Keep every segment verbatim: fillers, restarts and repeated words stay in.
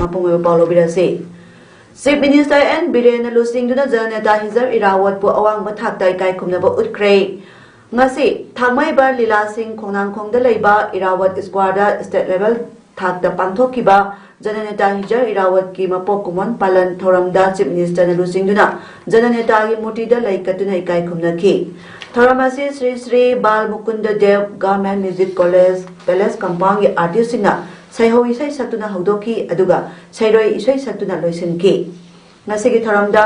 ꯃꯄꯨꯡ ꯑꯣꯏꯕ ꯄꯥꯎ ꯂꯧꯕꯤꯔꯁꯤ꯫ ꯆꯤꯐ ꯃꯤꯅꯤꯁꯇꯔ ꯑꯦꯟ ꯕꯤꯔꯦꯟꯅ ꯂꯨꯆꯤꯡꯗꯨꯅ ꯖꯅꯅꯦꯇꯥ ꯍꯤꯖꯔ ꯏꯔꯥꯋꯠꯄꯨ ꯑꯋꯥꯡꯕ ꯊꯥꯛꯇ ꯏꯀꯥꯏ ꯈꯨꯝꯅꯕ ꯎꯠꯈ꯭ꯔꯦ꯫ ꯉꯁꯤ ꯊꯥꯡꯃꯩꯕꯟ ꯂꯤꯂꯥ ꯁꯤꯡ ꯈꯣꯡꯅꯥꯡꯈꯣꯡꯗ ꯂꯩꯕ ꯏꯔꯥꯋꯠ ꯁ꯭ꯀ꯭ꯋꯥꯔꯗ ꯁ꯭ꯇꯦꯠ ꯂꯦꯚꯦꯜ ꯊꯥꯛꯇ ꯄꯥꯡꯊꯣꯛꯈꯤꯕ ꯖꯅꯅꯦꯇꯥ ꯍꯤꯖꯔ ꯏꯔꯥꯋꯠꯀꯤ ꯃꯄꯣꯛ ꯀꯨꯝꯑꯣꯟ ꯄꯥꯂꯟ ꯊꯧꯔꯝꯗ ꯆꯤꯐ ꯃꯤꯅꯤꯁꯇꯔꯅ ꯂꯨꯆꯤꯡꯗꯨꯅ ꯖꯅꯅꯦꯇꯥꯒꯤ ꯃꯨꯔꯇꯤꯗ ꯂꯩ ꯀꯠꯇꯨꯅ ꯏꯀꯥꯏ ꯈꯨꯝꯅꯈꯤ꯫ ꯊꯧꯔꯝ ꯑꯁꯤ ꯁ꯭ꯔꯤ ꯁ꯭ꯔꯤ ꯕꯥꯜ ꯃꯨꯀꯨꯟꯗ ꯗꯦꯕ ꯒꯚꯔꯟꯃꯦꯟꯠ ꯃ꯭ꯌꯨꯖꯤꯛ ꯀꯣꯂꯦꯖ ꯄꯦꯂꯦꯁ ꯀꯝꯄꯥꯎꯟꯒꯤ ꯑꯥꯔꯇꯤꯁꯁꯤꯡꯅ ꯁꯩꯍꯧ ꯏꯁꯩ ꯁꯛꯇꯨꯅ ꯍꯧꯗꯣꯛꯈꯤ, ꯑꯗꯨꯒ ꯁꯩꯔꯣꯏ ꯏꯁꯩ ꯁꯛꯇꯨꯅ ꯂꯣꯏꯁꯤꯟꯈꯤ꯫ ꯉꯁꯤꯒꯤ ꯊꯧꯔꯝꯗ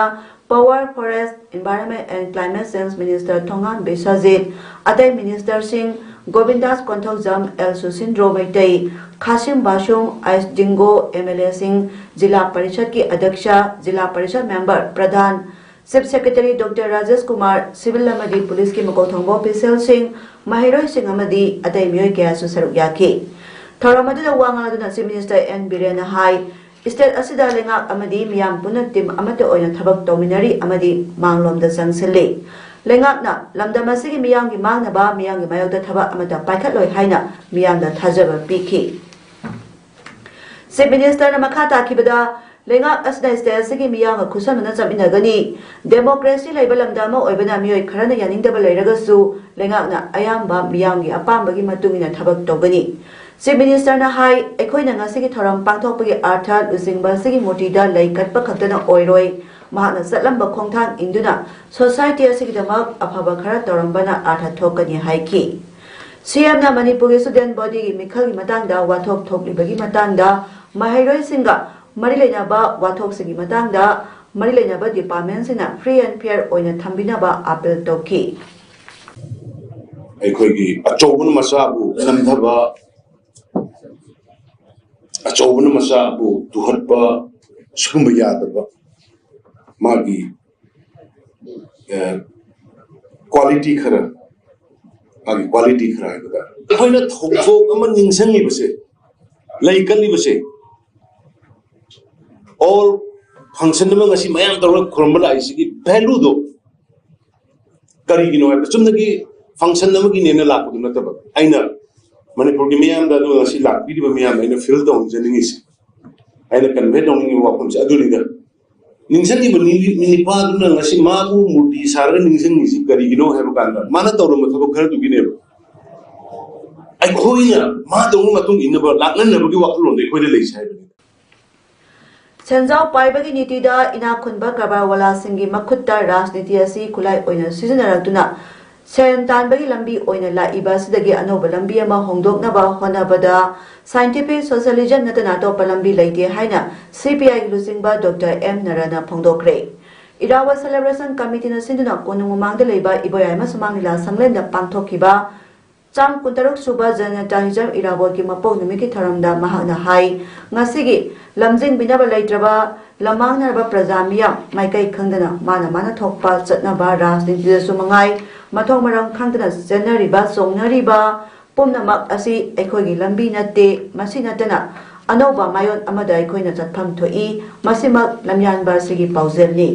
Power, Forest, Environment and Climate Change Minister Thongam Biswajit, ꯑꯇꯩ ꯃꯤꯅꯤꯁꯇꯔꯁꯤꯡ ꯒꯣꯕꯤꯟꯗꯥꯁ ꯀꯣꯟꯊꯧꯖꯝ, ꯑꯦꯜ ꯁꯨꯁꯤꯟꯗ꯭ꯔꯣ ꯃꯩꯇꯩ, ꯈꯥꯁꯤꯝ ꯕꯥꯁꯨꯡ, ꯑꯥꯏꯁ ꯖꯤꯡꯒꯣ, ꯑꯦꯝ ꯑꯦꯜ ꯑꯦꯁꯤꯡ, ꯖꯤꯂꯥ ꯄꯔꯤꯁꯗꯀꯤ ꯑꯗ꯭ꯌꯛꯁ, ꯖꯤꯂꯥ ꯄꯔꯤꯁꯗ ꯃꯦꯝꯕꯔ, ꯄ꯭ꯔꯙꯥꯟ, chief secretary doctor Rajesh Kumar, civil ꯑꯃꯗꯤ ꯄꯨꯂꯤꯁꯀꯤ ꯃꯀꯣꯛ ꯊꯣꯡꯕ ꯑꯣꯐꯤꯁꯤꯌꯦꯜꯁꯤꯡ, ꯃꯍꯩꯔꯣꯏꯁꯤꯡ ꯑꯃꯗꯤ ꯑꯇꯩ ꯃꯤꯑꯣꯏ ꯀꯌꯥꯁꯨ ꯁꯔꯨꯛ ꯌꯥꯈꯤ꯫ ꯊꯧꯔꯝ ꯑꯗꯨꯗ ꯋꯥ ꯉꯥꯡꯗꯨꯅ ꯆꯤꯐ ꯃꯤꯅꯤꯁꯇꯔ ꯑꯦꯟ ꯕꯤꯔꯦꯟꯅ ꯍꯥꯏ, ꯁ꯭ꯇꯦꯠ ꯑꯁꯤꯗ ꯂꯩꯉꯥꯛ ꯑꯃꯗꯤ ꯃꯤꯌꯥꯝ ꯄꯨꯟꯅ ꯇꯤꯝ ꯑꯃꯠꯇ ꯑꯣꯏꯅ ꯊꯕꯛ ꯇꯧꯃꯤꯟꯅꯔꯤ ꯑꯃꯗꯤ ꯃꯥꯡꯂꯣꯝꯗ ꯆꯪꯁꯤꯜꯂꯤ꯫ ꯂꯩꯉꯥꯛꯅ ꯂꯝꯗꯝ ꯑꯁꯤꯒꯤ ꯃꯤꯌꯥꯝꯒꯤ ꯃꯥꯡꯅꯕ, ꯃꯤꯌꯥꯝꯒꯤ ꯃꯥꯌꯣꯛꯇ ꯊꯕꯛ ꯑꯃꯠꯇ ꯄꯥꯏꯈꯠꯂꯣꯏ ꯍꯥꯏꯅ ꯃꯤꯌꯥꯝꯗ ꯊꯥꯖꯕ ꯄꯤꯈꯤ꯫ ꯆꯤꯐ ꯃꯤꯅꯤꯁꯇꯔꯅ ꯃꯈꯥ ꯇꯥꯈꯤꯕꯗ, ꯂꯩꯉꯥꯛ ꯑꯁꯤꯅ ꯁ꯭ꯇꯦꯠ ꯑꯁꯤꯒꯤ ꯃꯤꯌꯥꯝꯒ ꯈꯨꯠꯁꯝꯅꯅ ꯆꯠꯃꯤꯟꯅꯒꯅꯤ꯫ ꯗꯦꯃꯣꯀ꯭ꯔꯦꯁꯤ ꯂꯩꯕ ꯂꯝꯗꯝ ꯑꯃ ꯑꯣꯏꯕꯅ ꯃꯤꯑꯣꯏ ꯈꯔꯅ ꯌꯥꯅꯤꯡꯗꯕ ꯂꯩꯔꯒꯁꯨ ꯂꯩꯉꯥꯛꯅ ꯑꯌꯥꯝꯕ ꯃꯤꯌꯥꯝꯒꯤ ꯑꯄꯥꯝꯕꯒꯤ ꯃꯇꯨꯡ ꯏꯟꯅ ꯊꯕꯛ ꯇꯧꯒꯅꯤ꯫ ꯆꯤꯐ ꯃꯤꯅꯤꯁꯇꯔꯅ ꯍꯥꯏ, ꯑꯩꯈꯣꯏꯅ ꯉꯁꯤꯒꯤ ꯊꯧꯔꯝ ꯄꯥꯡꯊꯣꯛꯄꯒꯤ ꯑꯥꯔꯊ ꯂꯨꯆꯤꯡꯕ ꯑꯁꯤꯒꯤ ꯃꯨꯔꯇꯤꯗ ꯂꯩ ꯀꯠꯄ ꯈꯛꯇꯅ ꯑꯣꯏꯔꯣꯏ꯫ ꯃꯍꯥꯛꯅ ꯆꯠꯂꯝꯕ ꯈꯣꯡꯊꯥꯡ ꯏꯟꯗꯨꯅ ꯁꯣꯁꯥꯏꯇꯤ ꯑꯁꯤꯒꯤꯗꯃꯛ ꯑꯐꯕ ꯈꯔ ꯇꯧꯔꯝꯕꯅ ꯑꯥꯔꯊ ꯊꯣꯛꯀꯅꯤ ꯍꯥꯏꯈꯤ꯫ ꯁꯤ ꯑꯦꯝꯅ ꯃꯅꯤꯄꯨꯔꯒꯤ ꯁ꯭ꯇꯨꯗꯦꯟꯠ ꯕꯣꯗꯤꯒꯤ ꯃꯤꯈꯜꯒꯤ ꯃꯇꯥꯡꯗ ꯋꯥꯊꯣꯛ ꯊꯣꯛꯂꯤꯕꯒꯤ ꯃꯇꯥꯡꯗ ꯃꯍꯩꯔꯣꯏꯁꯤꯡꯒ ꯃꯔꯤ ꯂꯩꯅꯕ ꯋꯥꯊꯣꯛꯁꯤꯡꯒꯤ ꯃꯇꯥꯡꯗ ꯃꯔꯤ ꯂꯩꯅꯕ ꯗꯤꯄꯥꯔꯠꯃꯦꯟꯠꯁꯤꯡꯅ ꯐ꯭ꯔꯤ ꯑꯦꯟ ꯐꯤꯌꯔ ꯑꯣꯏꯅ ꯊꯝꯕꯤꯅꯕ ꯑꯥꯄꯤꯜ ꯇꯧꯈꯤ꯫ ꯑꯩꯈꯣꯏꯒꯤ ꯑꯆꯧꯕꯅ ꯃꯆꯥꯕꯨ ꯅꯝꯊꯕ, ꯑꯆꯧꯕꯅ ꯃꯆꯥꯕꯨ ꯇꯨꯍꯠꯄ, ꯁꯤꯒꯨꯝꯕ ꯌꯥꯗꯕ ꯃꯥꯒꯤ, ꯑ, ꯀ꯭ꯋꯥꯂꯤꯇꯤ ꯈꯔ, ꯃꯥꯒꯤ ꯀ꯭ꯋꯥꯂꯤꯇꯤ ꯈꯔ ꯍꯥꯏꯕꯗ ꯑꯩꯈꯣꯏꯅ ꯊꯧꯗꯣꯛ ꯑꯃ ꯅꯤꯡꯁꯤꯡꯉꯤꯕꯁꯦ, ꯂꯩ ꯀꯠꯂꯤꯕꯁꯦ, ꯑꯣꯔ ꯐꯪꯁꯟ ꯑꯃ ꯉꯁꯤ ꯃꯌꯥꯝ ꯇꯧꯔꯒ ꯈꯨꯔꯨꯝꯕ ꯂꯥꯛꯏꯁꯤꯒꯤ ꯚꯦꯂꯨꯗꯣ ꯀꯔꯤꯒꯤꯅꯣ ꯍꯥꯏꯕ, ꯆꯨꯝꯅꯒꯤ ꯐꯪꯁꯟ ꯑꯃꯒꯤꯅꯦꯅ ꯂꯥꯛꯄꯗꯨ ꯅꯠꯇꯕ, ꯑꯩꯅ ꯃꯅꯤꯄꯨꯔꯒꯤ ꯃꯤꯌꯥꯝꯗ, ꯑꯗꯨꯒ ꯉꯁꯤ ꯂꯥꯛꯄꯤꯔꯤꯕ ꯃꯤꯌꯥꯝꯗ ꯑꯩꯅ ꯐꯤꯜ ꯇꯧꯍꯟꯖꯅꯤꯡꯉꯤꯁꯦ, ꯑꯩꯅ ꯀꯟꯚꯦ ꯇꯧꯅꯤꯡꯉꯤꯕ ꯋꯥꯐꯝꯁꯦ ꯑꯗꯨꯅꯤꯗ꯫ ꯅꯤꯡꯁꯤꯡꯉꯤꯕ ꯅꯤ- ꯅꯤꯄꯥꯗꯨꯅ ꯉꯁꯤ ꯃꯥꯕꯨ ꯃꯨꯔꯇꯤ ꯁꯥꯔꯒ ꯅꯤꯡꯁꯤꯡꯉꯤꯁꯤ ꯀꯔꯤꯒꯤꯅꯣ ꯍꯥꯏꯕ ꯀꯥꯟꯗ, ꯃꯥꯅ ꯇꯧꯔꯝꯕ ꯊꯕꯛ ꯈꯔꯗꯨꯒꯤꯅꯦꯕ꯫ ꯑꯩꯈꯣꯏꯅ ꯃꯥꯗꯧꯅ ꯃꯇꯨꯡ ꯏꯟꯅꯕ ꯂꯥꯛꯅꯅꯕꯒꯤ ꯋꯥꯈꯜꯂꯣꯟꯗ ꯑꯩꯈꯣꯏꯗ ꯂꯩꯁꯦ ꯍꯥꯏꯕꯅꯤ꯫ ꯁꯦꯟꯖꯥꯎ ꯄꯥꯏꯕꯒꯤ ꯅꯤꯇꯤꯗ ꯏꯅꯥꯛ ꯈꯨꯟꯕ ꯀꯔꯕꯥꯔꯋꯥꯂꯥꯁꯤꯡꯒꯤ ꯃꯈꯨꯠꯇ ꯔꯥꯖꯅꯤꯇꯤ ꯑꯁꯤ ꯈꯨꯠꯂꯥꯏ ꯑꯣꯏꯅ ꯁꯤꯖꯤꯟꯅꯔꯛꯇꯨꯅ ꯁꯦꯟ ꯇꯥꯟꯕꯒꯤ ꯂꯝꯕꯤ ꯑꯣꯏꯅ ꯂꯥꯛꯏꯕ ꯑꯁꯤꯗꯒꯤ ꯑꯅꯧꯕ ꯂꯝꯕꯤ ꯑꯃ ꯍꯣꯡꯗꯣꯛꯅꯕ ꯍꯣꯠꯅꯕꯗ scientific socialism ꯅꯠꯇꯅ ꯑꯇꯣꯞꯄ ꯂꯝꯕꯤ ꯂꯩꯇꯦ ꯍꯥꯏꯅ CPIꯒꯤ ꯂꯨꯆꯤꯡꯕ Doctor M ꯅꯔꯥꯅ ꯐꯣꯡꯗꯣꯛꯈ꯭ꯔꯦ꯫ ꯏꯔꯥꯕꯣꯠ celebration committeeꯅ ꯁꯤꯟꯗꯨꯅ ꯀꯣꯅꯨꯡ ꯃꯃꯥꯡꯗ ꯂꯩꯕ ꯏꯕꯣꯌꯥꯏꯃ ꯁꯨꯃꯥꯡ ꯂꯤꯂꯥ ꯁꯪꯂꯦꯟꯗ ꯄꯥꯡꯊꯣꯛꯈꯤꯕ ꯆꯥꯡ ꯀꯨꯟꯇꯔꯨꯛ ꯁꯨꯕ ꯖꯅꯇꯥ ꯍꯤꯖꯝ ꯏꯔꯥꯕꯣꯠꯀꯤ ꯃꯄꯣꯛ ꯅꯨꯃꯤꯠꯀꯤ ꯊꯧꯔꯝꯗ ꯃꯍꯥꯛꯅ ꯍꯥꯏ, ꯉꯁꯤꯒꯤ ꯂꯝꯖꯤꯡꯕꯤꯅꯕ ꯂꯩꯇ꯭ꯔꯕ ꯂꯝꯃꯥꯡꯅꯔꯕ ꯄ꯭ꯔꯖꯥ ꯃꯤꯌꯥꯝ ꯃꯥꯏꯀꯩ ꯈꯪꯗꯅ ꯃꯥꯅ ꯃꯥꯅ ꯊꯣꯛꯄ ꯆꯠꯅꯕ ꯔꯥꯖꯅꯤꯇꯤꯗꯁꯨ ꯃꯉꯥꯏ, ꯃꯊꯣꯡ ꯃꯔꯝ ꯈꯪꯗꯅ ꯆꯦꯟꯅꯔꯤꯕ ꯆꯣꯡꯅꯔꯤꯕ ꯄꯨꯝꯅꯃꯛ ꯑꯁꯤ ꯑꯩꯈꯣꯏꯒꯤ ꯂꯝꯕꯤ ꯅꯠꯇꯦ꯫ ꯃꯁꯤ ꯅꯠꯇꯅ ꯑꯅꯧꯕ ꯃꯥꯏꯑꯣꯟ ꯑꯃꯗ ꯑꯩꯈꯣꯏꯅ ꯆꯠꯐꯝ ꯊꯣꯛꯏ꯫ ꯃꯁꯤꯃꯛ ꯂꯝꯌꯥꯟꯕ ꯑꯁꯤꯒꯤ ꯄꯥꯎꯖꯦꯜꯅꯤ꯫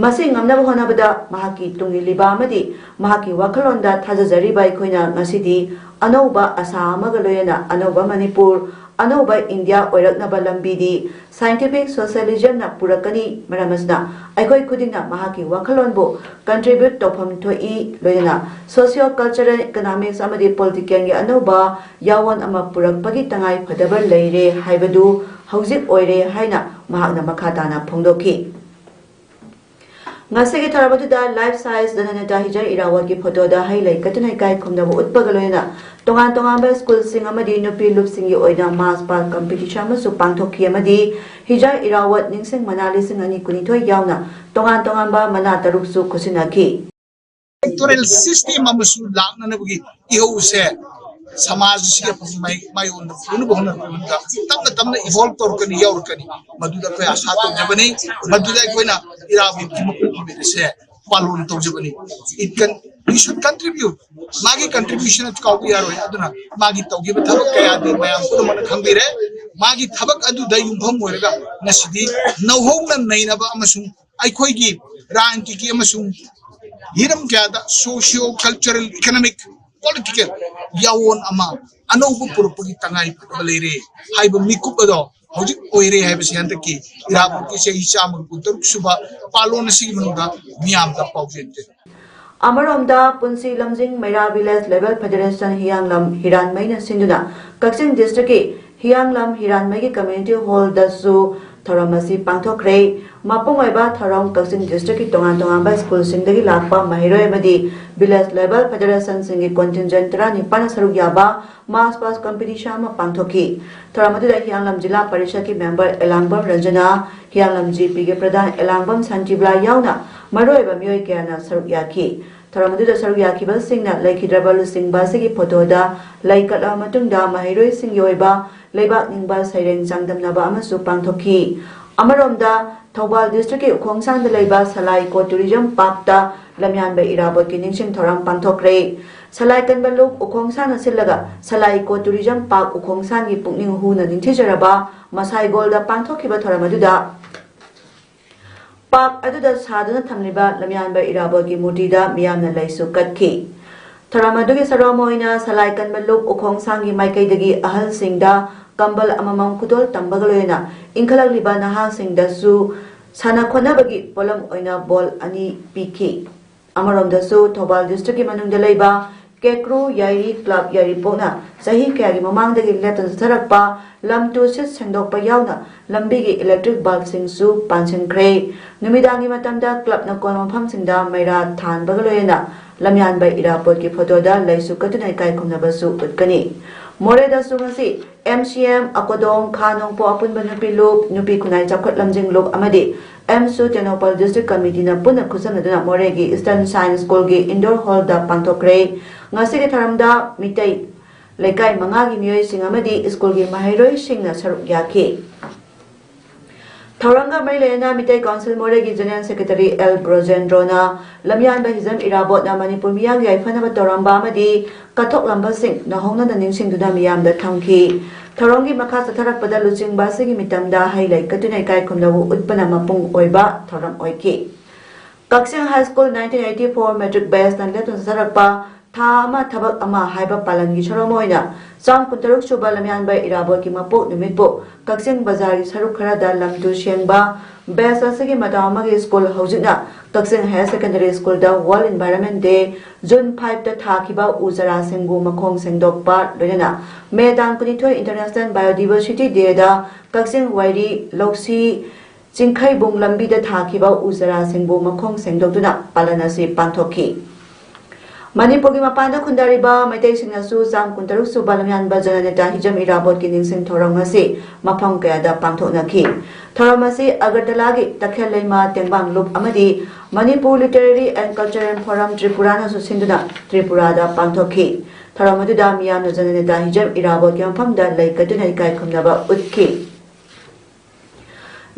ꯃꯁꯤ ꯉꯝꯅꯕ ꯍꯣꯠꯅꯕꯗ ꯃꯍꯥꯛꯀꯤ ꯇꯨꯡ ꯏꯜꯂꯤꯕ ꯑꯃꯗꯤ ꯃꯍꯥꯛꯀꯤ ꯋꯥꯈꯜꯂꯣꯟꯗ ꯊꯥꯖꯖꯔꯤꯕ ꯑꯩꯈꯣꯏꯅ ꯉꯁꯤꯗꯤ ꯑꯅꯧꯕ ꯑꯁꯥ ꯑꯃꯒ ꯂꯣꯏꯅꯅ ꯑꯅꯧꯕ ꯃꯅꯤꯄꯨꯔ, ꯑꯅꯧꯕ ꯏꯟꯗꯤꯌꯥ ꯑꯣꯏꯔꯛꯅꯕ ꯂꯝꯕꯤꯗꯤ scientific socialismꯅ ꯄꯨꯔꯛꯀꯅꯤ꯫ ꯃꯔꯝ ꯑꯁꯤꯅ ꯑꯩꯈꯣꯏ ꯈꯨꯗꯤꯡꯅ ꯃꯍꯥꯛꯀꯤ ꯋꯥꯈꯜꯂꯣꯟꯕꯨ contribute ꯇꯧꯐꯝ ꯊꯣꯛꯏ꯫ ꯂꯣꯏꯅꯅ socio cultural, economics ꯑꯃꯗꯤ politicalꯒꯤ ꯑꯅꯧꯕ ꯌꯥꯑꯣꯟ ꯑꯃ ꯄꯨꯔꯛꯄꯒꯤ ꯇꯉꯥꯏ ꯐꯗꯕ ꯂꯩꯔꯦ ꯍꯥꯏꯕꯗꯨ ꯍꯧꯖꯤꯛ ꯑꯣꯏꯔꯦ ꯍꯥꯏꯅ ꯃꯍꯥꯛꯅ ꯃꯈꯥ ꯇꯥꯅ ꯐꯣꯡꯗꯣꯛꯈꯤ꯫ ꯉꯁꯤꯒꯤ ꯊꯧꯔꯝ ꯑꯗꯨꯗ life size ꯖꯅꯅꯦꯇꯥ ꯍꯤꯖꯔ ꯏꯔꯥꯋꯠꯀꯤ ꯐꯣꯇꯣꯗ ꯍꯩ ꯂꯩ ꯀꯠꯇꯨꯅ ꯏꯀꯥꯏ ꯈꯨꯝꯅꯕ ꯎꯠꯄꯒ ꯂꯣꯏꯅꯅ ꯇꯣꯉꯥꯟ ꯇꯣꯉꯥꯟꯕ ꯁ꯭ꯀꯨꯜꯁꯤꯡ ꯑꯃꯗꯤ ꯅꯨꯄꯤ ꯂꯨꯞꯁꯤꯡꯒꯤ ꯑꯣꯏꯅ mass park competition ꯑꯃꯁꯨ ꯄꯥꯡꯊꯣꯛꯈꯤ ꯑꯃꯗꯤ ꯍꯤꯖꯔ ꯏꯔꯥꯋꯠ ꯅꯤꯡꯁꯤꯡ ꯃꯅꯥ ꯂꯤꯁꯤꯡ ꯑꯅꯤ ꯀꯨꯟꯅꯤꯊꯣꯏ ꯌꯥꯎꯅ ꯇꯣꯉꯥꯟ ꯇꯣꯉꯥꯟꯕ ꯃꯅꯥ ꯇꯔꯨꯛꯁꯨ ꯈꯨꯠꯁꯤꯟꯅꯈꯤ꯫ Electoral system ꯑꯃꯁꯨ ꯂꯥꯛꯅꯅꯕꯒꯤ ꯏꯍꯧꯁꯦ ꯁꯃꯥꯖ ꯑꯁꯤꯒꯤ ꯑꯐꯕ ꯃꯥꯏ- ꯃꯥꯏꯑꯣꯟꯗ ꯄꯨꯅꯕ ꯍꯣꯠꯅꯔꯛꯄ ꯃꯇꯝꯗ ꯇꯞꯅ ꯇꯞꯅ evolve ꯇꯧꯔꯛꯀꯅꯤ, ꯌꯧꯔꯛꯀꯅꯤ꯫ ꯃꯗꯨꯗ ꯑꯩꯈꯣꯏ ꯑꯁꯥ ꯇꯧꯖꯕꯅꯤ꯫ ꯃꯗꯨꯗ ꯑꯩꯈꯣꯏꯅ ꯏꯔꯥꯕꯣꯠꯀꯤ ꯃꯄꯣꯛ ꯅꯨꯃꯤꯠ ꯑꯁꯦ ꯄꯥꯂꯣꯟ ꯇꯧꯖꯕꯅꯤ꯫ It can, we should contribute. ꯃꯥꯒꯤ contribution ꯑꯗꯨ ꯀꯥꯎꯕ ꯌꯥꯔꯣꯏ꯫ ꯑꯗꯨꯅ ꯃꯥꯒꯤ ꯇꯧꯈꯤꯕ ꯊꯕꯛ ꯀꯌꯥꯗꯤ ꯃꯌꯥꯝ ꯄꯨꯝꯅꯃꯛꯅ ꯈꯪꯕꯤꯔꯦ꯫ ꯃꯥꯒꯤ ꯊꯕꯛ ꯑꯗꯨꯗ ꯌꯨꯝꯐꯝ ꯑꯣꯏꯔꯒ ꯉꯁꯤꯗꯤ ꯅꯧꯍꯧꯅ ꯅꯩꯅꯕ ꯑꯃꯁꯨꯡ ꯑꯩꯈꯣꯏꯒꯤ ꯔꯥꯖꯅꯤꯇꯤꯒꯤ ꯑꯃꯁꯨꯡ ꯍꯤꯔꯝ ꯀꯌꯥꯗ socio cultural, economic, political ꯌꯥꯑꯣꯟ ꯑꯃ ꯑꯅꯧꯕ ꯄꯨꯔꯛꯄꯒꯤ ꯇꯉꯥꯏ ꯐꯗꯕ ꯂꯩꯔꯦ ꯍꯥꯏꯕ ꯃꯤꯀꯨꯞ ꯑꯗꯣ ꯍꯧꯖꯤꯛ ꯑꯣꯏꯔꯦ ꯍꯥꯏꯕꯁꯤ ꯍꯟꯗꯛꯀꯤ ꯏꯔꯥꯕꯣꯠꯀꯤ ꯆꯍꯤ ꯆꯥꯝꯃꯒꯤ ꯀꯨꯟꯇꯔꯨꯛ ꯁꯨꯕ ꯄꯥꯂꯣꯟ ꯑꯁꯤꯒꯤ ꯃꯅꯨꯡꯗ ꯃꯤꯌꯥꯝꯗ ꯄꯥꯎꯖꯦꯜ ꯄꯤꯔꯤ꯫ ꯑꯃꯔꯣꯝꯗ, ꯄꯨꯟꯁꯤ ꯂꯝꯖꯤꯡ ꯃꯩꯔꯥ Village Level Federation ꯍꯤꯌꯥꯡꯂꯝ ꯍꯤꯔꯥꯟꯃꯩꯅ ꯁꯤꯟꯗꯨꯅ ꯀꯛꯆꯤꯡ district ꯀꯤ ꯍꯤꯌꯥꯡꯂꯝ ꯍꯤꯔꯥꯟꯃꯩꯒꯤ community hall ꯗꯁꯨ ꯊꯧꯔꯝ ꯑꯁꯤ ꯄꯥꯡꯊꯣꯛꯈ꯭ꯔꯦ꯫ ꯃꯄꯨꯡ ꯑꯣꯏꯕ ꯊꯧꯔꯝ ꯀꯛꯆꯤꯡ district ꯀꯤ ꯇꯣꯉꯥꯟ ꯇꯣꯉꯥꯟꯕ school ꯁꯤꯡꯗꯒꯤ ꯂꯥꯛꯄ ꯃꯍꯩꯔꯣꯏ ꯑꯃꯗꯤ Village Level Federation ꯁꯤꯡꯒꯤ contingent ꯇꯔꯥꯅꯤꯄꯥꯟꯅ ꯁꯔꯨꯛ ꯌꯥꯕ mass past competition ꯑꯃ ꯄꯥꯡꯊꯣꯛꯈꯤ꯫ ꯊꯧꯔꯝ ꯑꯗꯨꯗ ꯍꯤꯌꯥꯡꯂꯝ ꯖꯤꯂꯥ ꯄꯔꯤꯁꯠꯀꯤ member ꯑꯦꯂꯥꯡꯕꯝ ꯔꯟꯖꯅꯥ, ꯍꯤꯌꯥꯡꯂꯝ G P ꯒꯤ ꯄ꯭ꯔꯙꯥꯟ ꯑꯦꯂꯥꯡꯕꯝ ꯁꯥꯟꯇꯤꯕꯂꯥ ꯌꯥꯎꯅ ꯃꯔꯨꯑꯣꯏꯕ ꯃꯤꯑꯣꯏ ꯀꯌꯥꯅ ꯁꯔꯨꯛ ꯌꯥꯈꯤ꯫ ꯊꯧꯔꯝ ꯑꯗꯨꯗ ꯁꯔꯨꯛ ꯌꯥꯈꯤꯕꯁꯤꯡꯅ ꯂꯩꯈꯤꯗ꯭ꯔꯕ ꯂꯨꯆꯤꯡꯕ ꯑꯁꯤꯒꯤ photo ꯗ ꯂꯩ ꯀꯠꯂꯕ ꯃꯇꯨꯡꯗ ꯃꯍꯩꯔꯣꯏꯁꯤꯡꯒꯤ ꯑꯣꯏꯕ ꯂꯩꯕꯥꯛ ꯅꯤꯡꯕ ꯁꯩꯔꯦꯡ ꯆꯥꯡꯗꯝꯅꯕ ꯑꯃꯁꯨ ꯄꯥꯡꯊꯣꯛꯈꯤ꯫ ꯑꯃꯔꯣꯝꯗ, ꯊꯧꯕꯥꯜ district ꯀꯤ ꯎꯈꯣꯡꯁꯥꯡꯗ ꯂꯩꯕ ꯁꯂꯥꯏ Eco Tourism Park ꯇ ꯂꯝꯌꯥꯟꯕ ꯏꯔꯥꯕꯣꯠꯀꯤ ꯅꯤꯡꯁꯤꯡ ꯊꯧꯔꯝ ꯄꯥꯡꯊꯣꯛꯈ꯭ꯔꯦ꯫ ꯁꯂꯥꯏ ꯀꯟꯕ ꯂꯨꯞ ꯎꯈꯣꯡꯁꯥꯡꯅ ꯁꯤꯜꯂꯒ ꯁꯂꯥꯏ Eco Tourism Park ꯎꯈꯣꯡꯁꯥꯡꯒꯤ ꯄꯨꯛꯅꯤꯡ ꯍꯨꯅ ꯅꯤꯡꯊꯤꯖꯔꯕ ꯃꯁꯥꯏꯒꯣꯜꯗ ꯄꯥꯡꯊꯣꯛꯈꯤꯕ ꯊꯧꯔꯝ ꯑꯗꯨꯗ park ꯑꯗꯨꯗ ꯁꯥꯗꯨꯅ ꯊꯝꯂꯤꯕ ꯂꯝꯌꯥꯟꯕ ꯏꯔꯥꯕꯣꯠꯀꯤ ꯃꯨꯔꯇꯤꯗ ꯃꯤꯌꯥꯝꯅ ꯂꯩꯁꯨ ꯀꯠꯈꯤ꯫ ꯊꯧꯔꯝ ꯑꯗꯨꯒꯤ ꯁꯔꯨꯛ ꯑꯃ ꯑꯣꯏꯅ ꯁꯂꯥꯏ ꯀꯟꯕ ꯂꯨꯞ ꯎꯈꯣꯡꯁꯥꯡꯒꯤ ꯃꯥꯏꯀꯩꯗꯒꯤ ꯑꯍꯜꯁꯤꯡꯗ ꯀꯝꯕꯜ ꯑꯃꯃꯝ ꯈꯨꯗꯣꯜ ꯇꯝꯕꯒ ꯂꯣꯏꯅꯅ ꯏꯟꯈꯠꯂꯛꯂꯤꯕ ꯅꯍꯥꯁꯤꯡꯗꯁꯨ ꯁꯥꯟꯅ ꯈꯣꯠꯅꯕꯒꯤ ꯄꯣꯠꯂꯝ ꯑꯣꯏꯅ ball ꯑꯅꯤ ꯄꯤꯈꯤ꯫ ꯑꯃꯔꯣꯝꯗꯁꯨ, ꯊꯧꯕꯥꯜ district ꯀꯤ ꯃꯅꯨꯡꯗ ꯂꯩꯕ ꯀꯦꯀ꯭ꯔꯨ ꯌꯥꯏꯔꯤ club ꯌꯥꯏꯔꯤꯄꯣꯛꯅ ꯆꯍꯤ ꯀꯌꯥꯒꯤ ꯃꯃꯥꯡꯗꯒꯤ ꯂꯦꯞꯇꯅ ꯆꯠꯊꯔꯛꯄ ꯂꯝ ꯇꯨ ꯁꯤꯠ ꯁꯦꯡꯗꯣꯛꯄ ꯌꯥꯎꯅ ꯂꯝꯕꯤꯒꯤ electric bulb ꯁꯤꯡꯁꯨ ꯄꯥꯟꯁꯤꯟꯈ꯭ꯔꯦ꯫ ꯅꯨꯃꯤꯗꯥꯡꯒꯤ ꯃꯇꯝꯗ club ꯅ ꯀꯣꯟꯕ ꯃꯐꯝꯁꯤꯡꯗ ꯃꯩꯔꯥ ꯊꯥꯟꯕꯒ ꯂꯣꯏꯅꯅ ꯂꯝꯌꯥꯟꯕ ꯏꯔꯥꯕꯣꯠꯀꯤ photo ꯗ ꯂꯩꯁꯨ ꯀꯠꯇꯨꯅ ꯏꯀꯥꯏ ꯈꯨꯝꯅꯕꯁꯨ ꯎꯠꯀꯅꯤ꯫ ꯃꯣꯔꯦꯗꯁꯨ ꯉꯁꯤ M C M, ꯑꯀꯣꯗꯣꯡ, ꯈꯥ ꯅꯣꯡꯄꯣꯛ ꯑꯄꯨꯟꯕ ꯅꯨꯄꯤ ꯂꯨꯞ, ꯅꯨꯄꯤ ꯈꯨꯟꯅꯥꯏ ꯆꯥꯎꯈꯠ ꯂꯝꯖꯤꯡ ꯂꯨꯞ ꯑꯃꯗꯤ M S U Tengnoupal district committee ꯅ ꯄꯨꯟꯅ ꯈꯨꯠꯁꯝꯅꯗꯨꯅ ꯃꯣꯔꯦꯒꯤ Eastern Science School ꯒꯤ indoor hall ꯗ ꯄꯥꯡꯊꯣꯛꯈ꯭ꯔꯦ꯫ ꯉꯁꯤꯒꯤ ꯊꯧꯔꯝꯗ ꯃꯤꯇꯩ ꯂꯩꯀꯥꯏ ꯃꯉꯥꯒꯤ ꯃꯤꯑꯣꯏꯁꯤꯡ ꯑꯃꯗꯤ school ꯒꯤ ꯃꯍꯩꯔꯣꯏꯁꯤꯡꯅ ꯁꯔꯨꯛ ꯌꯥꯈꯤ꯫ ꯊꯧꯔꯝꯒ ꯃꯔꯤ ꯂꯩꯅꯅ ꯃꯤꯇꯩ council ꯃꯣꯔꯦꯒꯤ general secretary L ꯕ꯭ꯔꯣꯖꯦꯟꯗ꯭ꯔꯣꯅ ꯂꯝꯌꯥꯟꯕ ꯍꯤꯖꯝ ꯏꯔꯥꯕꯣꯠꯅ ꯃꯅꯤꯄꯨꯔ ꯃꯤꯌꯥꯝꯒꯤ ꯌꯥꯏꯐꯅꯕ ꯇꯧꯔꯝꯕ ꯑꯃꯗꯤ ꯀꯠꯊꯣꯛꯂꯝꯕꯁꯤꯡ ꯅꯧꯍꯧꯅꯅ ꯅꯤꯡꯁꯤꯡꯗꯨꯅ ꯃꯤꯌꯥꯝꯗ ꯊꯝꯈꯤ꯫ ꯊꯧꯔꯝꯒꯤ ꯃꯈꯥ ꯆꯠꯊꯔꯛꯄꯗ ꯂꯨꯆꯤꯡꯕ ꯑꯁꯤꯒꯤ ꯃꯤꯇꯝꯗ ꯍꯩ ꯂꯩ ꯀꯠꯇꯨꯅ ꯏꯀꯥꯏ ꯈꯨꯝꯅꯕ ꯎꯠꯄꯅ ꯃꯄꯨꯡ ꯑꯣꯏꯕ ꯊꯧꯔꯝ ꯑꯣꯏꯈꯤ꯫ ꯀꯛꯆꯤꯡ High School nineteen eighty four matric batch ꯅ ꯂꯦꯞꯇꯅ ꯆꯠꯊꯔꯛꯄ ꯊꯥ ꯑꯃ ꯊꯕꯛ ꯑꯃ ꯍꯥꯏꯕ ꯄꯥꯂꯟꯒꯤ ꯁꯣꯔꯨꯝ ꯑꯣꯏꯅ ꯆꯥꯝ ꯀꯨꯟꯇꯔꯨꯛ ꯁꯨꯕ ꯂꯝꯌꯥꯟꯕ ꯏꯔꯥꯕꯣꯠꯀꯤ ꯃꯄꯣꯛ ꯅꯨꯃꯤꯠꯄꯨ ꯀꯛꯆꯤꯡ ꯕꯖꯥꯔꯒꯤ ꯁꯔꯨꯛ ꯈꯔꯗ ꯂꯝ ꯇꯨ ꯁꯦꯡꯕ, ꯕꯦꯁ ꯑꯁꯤꯒꯤ ꯃꯇꯧ ꯑꯃꯒꯤ ꯁ꯭ꯀꯨꯜ, ꯍꯧꯖꯤꯛꯅ ꯀꯛꯆꯤꯡ ꯍꯥꯌꯔ ꯁꯦꯀꯦꯟꯗꯔꯤ ꯁ꯭ꯀꯨꯜꯗ World Environment Day, June five ꯇ ꯊꯥꯈꯤꯕ ꯎ ꯆꯥꯔꯥꯁꯤꯡꯕꯨ ꯃꯈꯣꯡ ꯁꯦꯡꯗꯣꯛꯄ, ꯂꯣꯏꯅꯅ ꯃꯦ ꯇꯥꯡ ꯀꯨꯟꯅꯤꯊꯣꯏ International Biodiversity Day ꯗ ꯀꯛꯆꯤꯡ ꯋꯥꯏꯔꯤ ꯂꯧꯁꯤ ꯆꯤꯡꯈꯩꯕꯨꯡ ꯂꯝꯕꯤꯗ ꯊꯥꯈꯤꯕ ꯎ ꯆꯥꯔꯥꯁꯤꯡꯕꯨ ꯃꯈꯣꯡ ꯁꯦꯡꯗꯣꯛꯇꯨꯅ ꯄꯥꯂꯟ ꯑꯁꯤ ꯄꯥꯡꯊꯣꯛꯈꯤ꯫ ꯃꯅꯤꯄꯨꯔꯒꯤ ꯃꯄꯥꯟꯗ ꯈꯨꯟꯗꯥꯔꯤꯕ ꯃꯩꯇꯩꯁꯤꯡꯅꯁꯨ ꯆꯥꯝ ꯀꯨꯟꯇꯔꯨꯛ ꯁꯨꯕ ꯂꯝꯌꯥꯟꯕ ꯖꯅꯅꯦꯇꯥ ꯍꯤꯖꯝ ꯏꯔꯥꯕꯣꯠꯀꯤ ꯅꯤꯡꯁꯤꯡ ꯊꯧꯔꯝ ꯑꯁꯤ ꯃꯐꯝ ꯀꯌꯥꯗ ꯄꯥꯡꯊꯣꯛꯅꯈꯤ꯫ ꯊꯧꯔꯝ ꯑꯁꯤ ꯑꯒꯔꯇꯂꯥꯒꯤ ꯇꯈꯦꯜ ꯂꯩꯃ ꯇꯦꯡꯕꯥꯡ ꯂꯨꯞ ꯑꯃꯗꯤ Manipur Literary and Cultural Forum ꯇ꯭ꯔꯤꯄꯨꯔꯥꯅꯁꯨ ꯁꯤꯟꯗꯨꯅ ꯇ꯭ꯔꯤꯄꯨꯔꯥꯗ ꯄꯥꯡꯊꯣꯛꯈꯤ꯫ ꯊꯧꯔꯝ ꯑꯗꯨꯗ ꯃꯤꯌꯥꯝꯅ ꯖꯅꯅꯦꯇꯥ ꯍꯤꯖꯝ ꯏꯔꯥꯕꯣꯠꯀꯤ ꯃꯐꯝꯗ ꯂꯩ ꯀꯠꯇꯨꯅ ꯏꯀꯥꯏ ꯈꯨꯝꯅꯕ ꯎꯠꯈꯤ꯫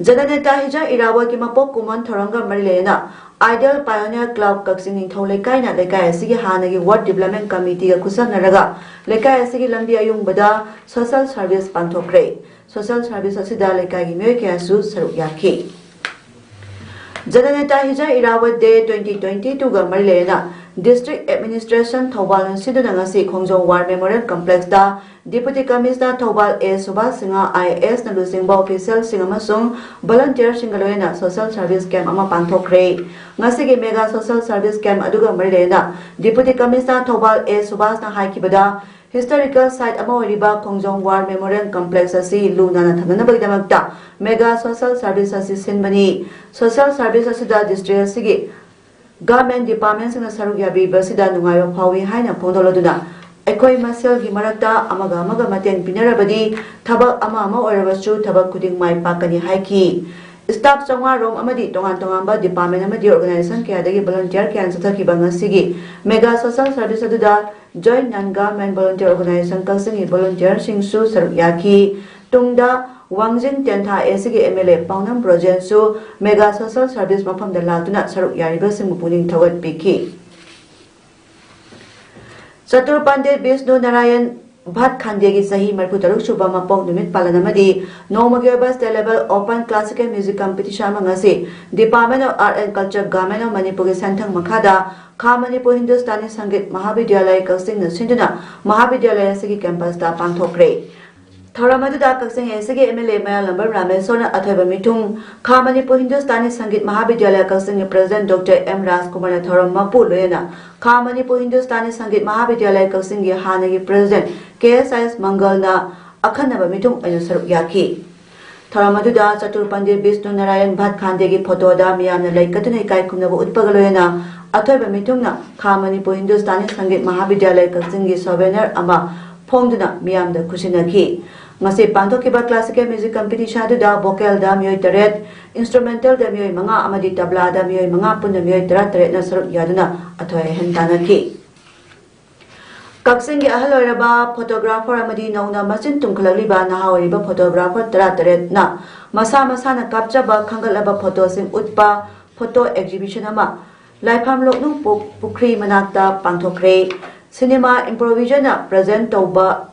ꯖꯅꯅꯦꯇꯥ ꯍꯤꯖꯝ ꯏꯔꯥꯕꯣꯠꯀꯤ ꯃꯄꯣꯛ ꯀꯨꯝꯑꯣꯟ ꯊꯧꯔꯝꯒ ꯃꯔꯤ ꯂꯩꯅꯅ Ideal Pioneer Club ꯀꯛꯆꯤꯡ ꯅꯤꯡꯊꯧ ꯂꯩꯀꯥꯏꯅ ꯂꯩꯀꯥꯏ ꯑꯁꯤꯒꯤ ꯍꯥꯟꯅꯒꯤ Ward Development Committee ꯒ ꯈꯨꯠꯁꯝꯅꯔꯒ ꯂꯩꯀꯥꯏ ꯑꯁꯤꯒꯤ ꯂꯝꯕꯤ ꯑꯌꯨꯡꯕꯗ social service ꯄꯥꯡꯊꯣꯛꯈ꯭ꯔꯦ꯫ Social service ꯑꯁꯤꯗ ꯂꯩꯀꯥꯏꯒꯤ ꯃꯤꯑꯣꯏ ꯀꯌꯥꯁꯨ ꯁꯔꯨꯛ ꯌꯥꯈꯤ꯫ ꯖꯅꯅꯦꯇꯥ Hijam Irabot Day twenty twenty two ꯒ ꯃꯔꯤ ꯂꯩꯅꯅ District Administration ꯊꯧꯕꯥꯜꯅ ꯁꯤꯟꯗꯨꯅ ꯉꯁꯤ ꯈꯣꯡꯖꯣꯝ War Memorial Complex ꯇ Deputy Commissioner Thoubal A Subhas Singh I A ꯑꯦꯁꯅ ꯂꯨꯆꯤꯡꯕ official ꯁꯤꯡ ꯑꯃꯁꯨꯡ volunteer ꯁꯤꯡꯒ ꯂꯣꯏꯅꯅ social service camp ꯑꯃ ꯄꯥꯡꯊꯣꯛꯈ꯭ꯔꯦ꯫ ꯉꯁꯤꯒꯤ mega social service camp ꯑꯗꯨꯒ ꯃꯔꯤ ꯂꯩꯅꯅ Deputy Commissioner ꯊꯧꯕꯥꯜ ꯑꯦ ꯁꯨꯕꯥꯁꯅ ꯍꯥꯏꯈꯤꯕꯗ, historical site ꯑꯃ ꯑꯣꯏꯔꯤꯕ ꯈꯣꯡꯖꯣꯝ War Memorial Complex ꯑꯁꯤ ꯂꯨ ꯅꯥꯟꯅ ꯊꯝꯅꯅꯕꯒꯤꯗꯃꯛꯇ mega social service ꯑꯁꯤ ꯁꯤꯟꯕꯅꯤ꯫ Social service ꯑꯁꯤꯗ district ꯑꯁꯤꯒꯤ government department ꯁꯤꯡꯅ ꯁꯔꯨꯛ ꯌꯥꯕꯤꯕꯁꯤꯗ ꯅꯨꯡꯉꯥꯏꯕ ꯐꯥꯎꯏ ꯍꯥꯏꯅ ꯐꯣꯡꯗꯣꯛꯂꯗꯨꯅ, ꯑꯩꯈꯣꯏ ꯃꯁꯦꯜꯒꯤ ꯃꯔꯛꯇ ꯑꯃꯒ ꯑꯃꯒ ꯃꯇꯦꯡ ꯄꯤꯅꯔꯕꯗꯤ ꯊꯕꯛ ꯑꯃ ꯑꯃ ꯑꯣꯏꯔꯕꯁꯨ ꯊꯕꯛ ꯈꯨꯗꯤꯡ ꯃꯥꯏ ꯄꯥꯛꯀꯅꯤ ꯍꯥꯏꯈꯤ꯫ Staff ꯆꯥꯝꯃꯉꯥ ꯔꯣꯝ ꯑꯃꯗꯤ ꯇꯣꯉꯥꯟ ꯇꯣꯉꯥꯟꯕ department ꯑꯃꯗꯤ organization ꯀꯌꯥꯗꯒꯤ volunteer ꯀꯌꯥꯅ ꯆꯠꯊꯈꯤꯕ ꯉꯁꯤꯒꯤ mega social service ꯑꯗꯨꯗ Joint Non Government Volunteer Organization ꯀꯛꯆꯤꯡꯒꯤ volunteer ꯁꯤꯡꯁꯨ ꯁꯔꯨꯛ ꯌꯥꯈꯤ꯫ ꯇꯨꯡꯗ ꯋꯥꯡꯖꯤꯡ ꯇꯦꯟꯊꯥ ꯑꯦ ꯁꯤꯒꯤ M L A ꯄꯥꯎꯅꯝ ꯕ꯭ꯔꯣꯖꯦꯟꯁꯨ mega social service ꯃꯐꯝꯗ ꯂꯥꯛꯇꯨꯅ ꯁꯔꯨꯛ ꯌꯥꯔꯤꯕꯁꯤꯡꯕꯨ ꯄꯨꯛꯅꯤꯡ ꯊꯧꯒꯠꯄꯤꯈꯤ꯫ ꯆꯇꯨꯔ ꯄꯟꯗꯤꯠ ꯕꯤꯁꯅꯨ ꯅꯥꯔꯥꯌꯟ ꯚꯠ ꯈꯥꯟꯗꯦꯒꯤ ꯆꯍꯤ ꯃꯔꯤꯐꯨ ꯇꯔꯨꯛ ꯁꯨꯕ ꯃꯄꯣꯛ ꯅꯨꯃꯤꯠ ꯄꯥꯂꯟ ꯑꯃꯗꯤ ꯅꯣꯡꯃꯒꯤ ꯑꯣꯏꯕ State Level Open Classical Music Competition ꯑꯃ ꯉꯁꯤ Department of Art and Culture, Government of ꯃꯅꯤꯄꯨꯔꯒꯤ ꯁꯦꯟꯊꯪ ꯃꯈꯥꯗ ꯈꯥ ꯃꯅꯤꯄꯨꯔ ꯍꯤꯟꯗꯨꯁꯇꯥꯅꯤ ꯁꯪꯒꯤꯠ ꯃꯍꯥꯕꯤꯗ꯭ꯌꯥꯂꯌ ꯀꯛꯆꯤꯡꯅ ꯁꯤꯟꯗꯨꯅ ꯃꯍꯥꯕꯤꯗ꯭ꯌꯥꯂꯌ ꯑꯁꯤꯒꯤ campus ꯇ ꯄꯥꯡꯊꯣꯛꯈ꯭ꯔꯦ꯫ ꯊꯧꯔꯝ ꯑꯗꯨꯗ ꯀꯛꯆꯤꯡ A C ꯒꯤ M L A ꯃꯌꯥꯡꯂꯝꯕꯝ ꯔꯥꯃꯦꯁꯣꯔꯅ ꯑꯊꯣꯏꯕ ꯃꯤꯊꯨꯡ, ꯈꯥ ꯃꯅꯤꯄꯨꯔ ꯍꯤꯟꯗꯨꯁꯇꯥꯅꯤ ꯁꯪꯒꯤꯠ ꯃꯍꯥꯕꯤꯗ꯭ꯌꯥꯂꯌ ꯀꯛꯆꯤꯡꯒꯤ President Doctor M ꯔꯥꯖꯀꯨꯃꯥꯔꯅ ꯊꯧꯔꯝ ꯃꯄꯨ ꯂꯣꯏꯅꯅ ꯈꯥ ꯃꯅꯤꯄꯨꯔ ꯍꯤꯟꯗꯨꯁꯇꯥꯅꯤ ꯁꯪꯒꯤꯠ ꯃꯍꯥꯕꯤꯗ꯭ꯌꯥꯂꯌ ꯀꯛꯆꯤꯡꯒꯤ ꯍꯥꯟꯅꯒꯤ President K S I S ꯃꯪꯒꯜꯅ ꯑꯈꯟꯅꯕ ꯃꯤꯊꯨꯡ ꯑꯣꯏꯅ ꯁꯔꯨꯛ ꯌꯥꯈꯤ꯫ ꯊꯧꯔꯝ ꯑꯗꯨꯗ ꯆꯇꯨꯔ ꯄꯟꯗꯤꯠ ꯕꯤꯁꯅꯨ ꯅꯥꯔꯥꯌꯟ ꯚꯠ ꯈꯥꯟꯗꯦꯒꯤ ꯐꯣꯇꯣꯗ ꯃꯤꯌꯥꯝꯅ ꯂꯩ ꯀꯠꯇꯨꯅ ꯏꯀꯥꯏ ꯈꯨꯝꯅꯕ ꯎꯠꯄꯒ ꯂꯣꯏꯅꯅ ꯑꯊꯣꯏꯕ ꯃꯤꯊꯨꯡꯅ ꯈꯥ ꯃꯅꯤꯄꯨꯔ ꯍꯤꯟꯗꯨꯁꯇꯥꯅꯤ ꯁꯪꯒꯤꯠ ꯃꯍꯥꯕꯤꯗ꯭ꯌꯥꯂꯌ ꯀꯛꯆꯤꯡꯒꯤ souvenir ꯑꯃ ꯐꯣꯡꯗꯨꯅ ꯃꯤꯌꯥꯝꯗ ꯈꯨꯠꯁꯤꯟꯅꯈꯤ꯫ ꯉꯁꯤ ꯄꯥꯡꯊꯣꯛꯈꯤꯕ classical music competition ꯑꯗꯨꯗ vocalꯗ ꯃꯤꯑꯣꯏ ꯇꯔꯦꯠ, instrumentalꯗ ꯃꯤꯑꯣꯏ ꯃꯉꯥ ꯑꯃꯗꯤ ꯇꯕ꯭ꯂꯥꯗ ꯃꯤꯑꯣꯏ ꯃꯉꯥ, ꯄꯨꯟꯅ ꯃꯤꯑꯣꯏ ꯇꯔꯥ ꯇꯔꯦꯠꯅ ꯁꯔꯨꯛ ꯌꯥꯗꯨꯅ ꯑꯊꯣꯏ ꯑꯍꯦꯟ ꯇꯥꯟꯅꯈꯤ꯫ ꯀꯛꯆꯤꯡꯒꯤ ꯑꯍꯜ ꯑꯣꯏꯔꯕ photographer ꯑꯃꯗꯤ ꯅꯧꯅ ꯃꯆꯤꯟ ꯇꯨꯝꯈꯠꯂꯛꯂꯤꯕ ꯅꯍꯥ ꯑꯣꯏꯔꯤꯕ photographer ꯇꯔꯥ ꯇꯔꯦꯠꯅ ꯃꯁꯥ ꯃꯁꯥꯅ ꯀꯥꯞꯆꯕ ꯈꯟꯒꯠꯂꯕ ꯐꯣꯇꯣꯁꯤꯡ ꯎꯠꯄ photo exhibition ꯑꯃ ꯂꯥꯏꯐꯝ ꯂꯣꯛꯅꯨꯡ ꯄꯨ-, ꯄꯨꯈ꯭ꯔꯤ ꯃꯅꯥꯛꯇ ꯄꯥꯡꯊꯣꯛꯈ꯭ꯔꯦ꯫ Cinema Improviserꯅ present ꯇꯧꯕ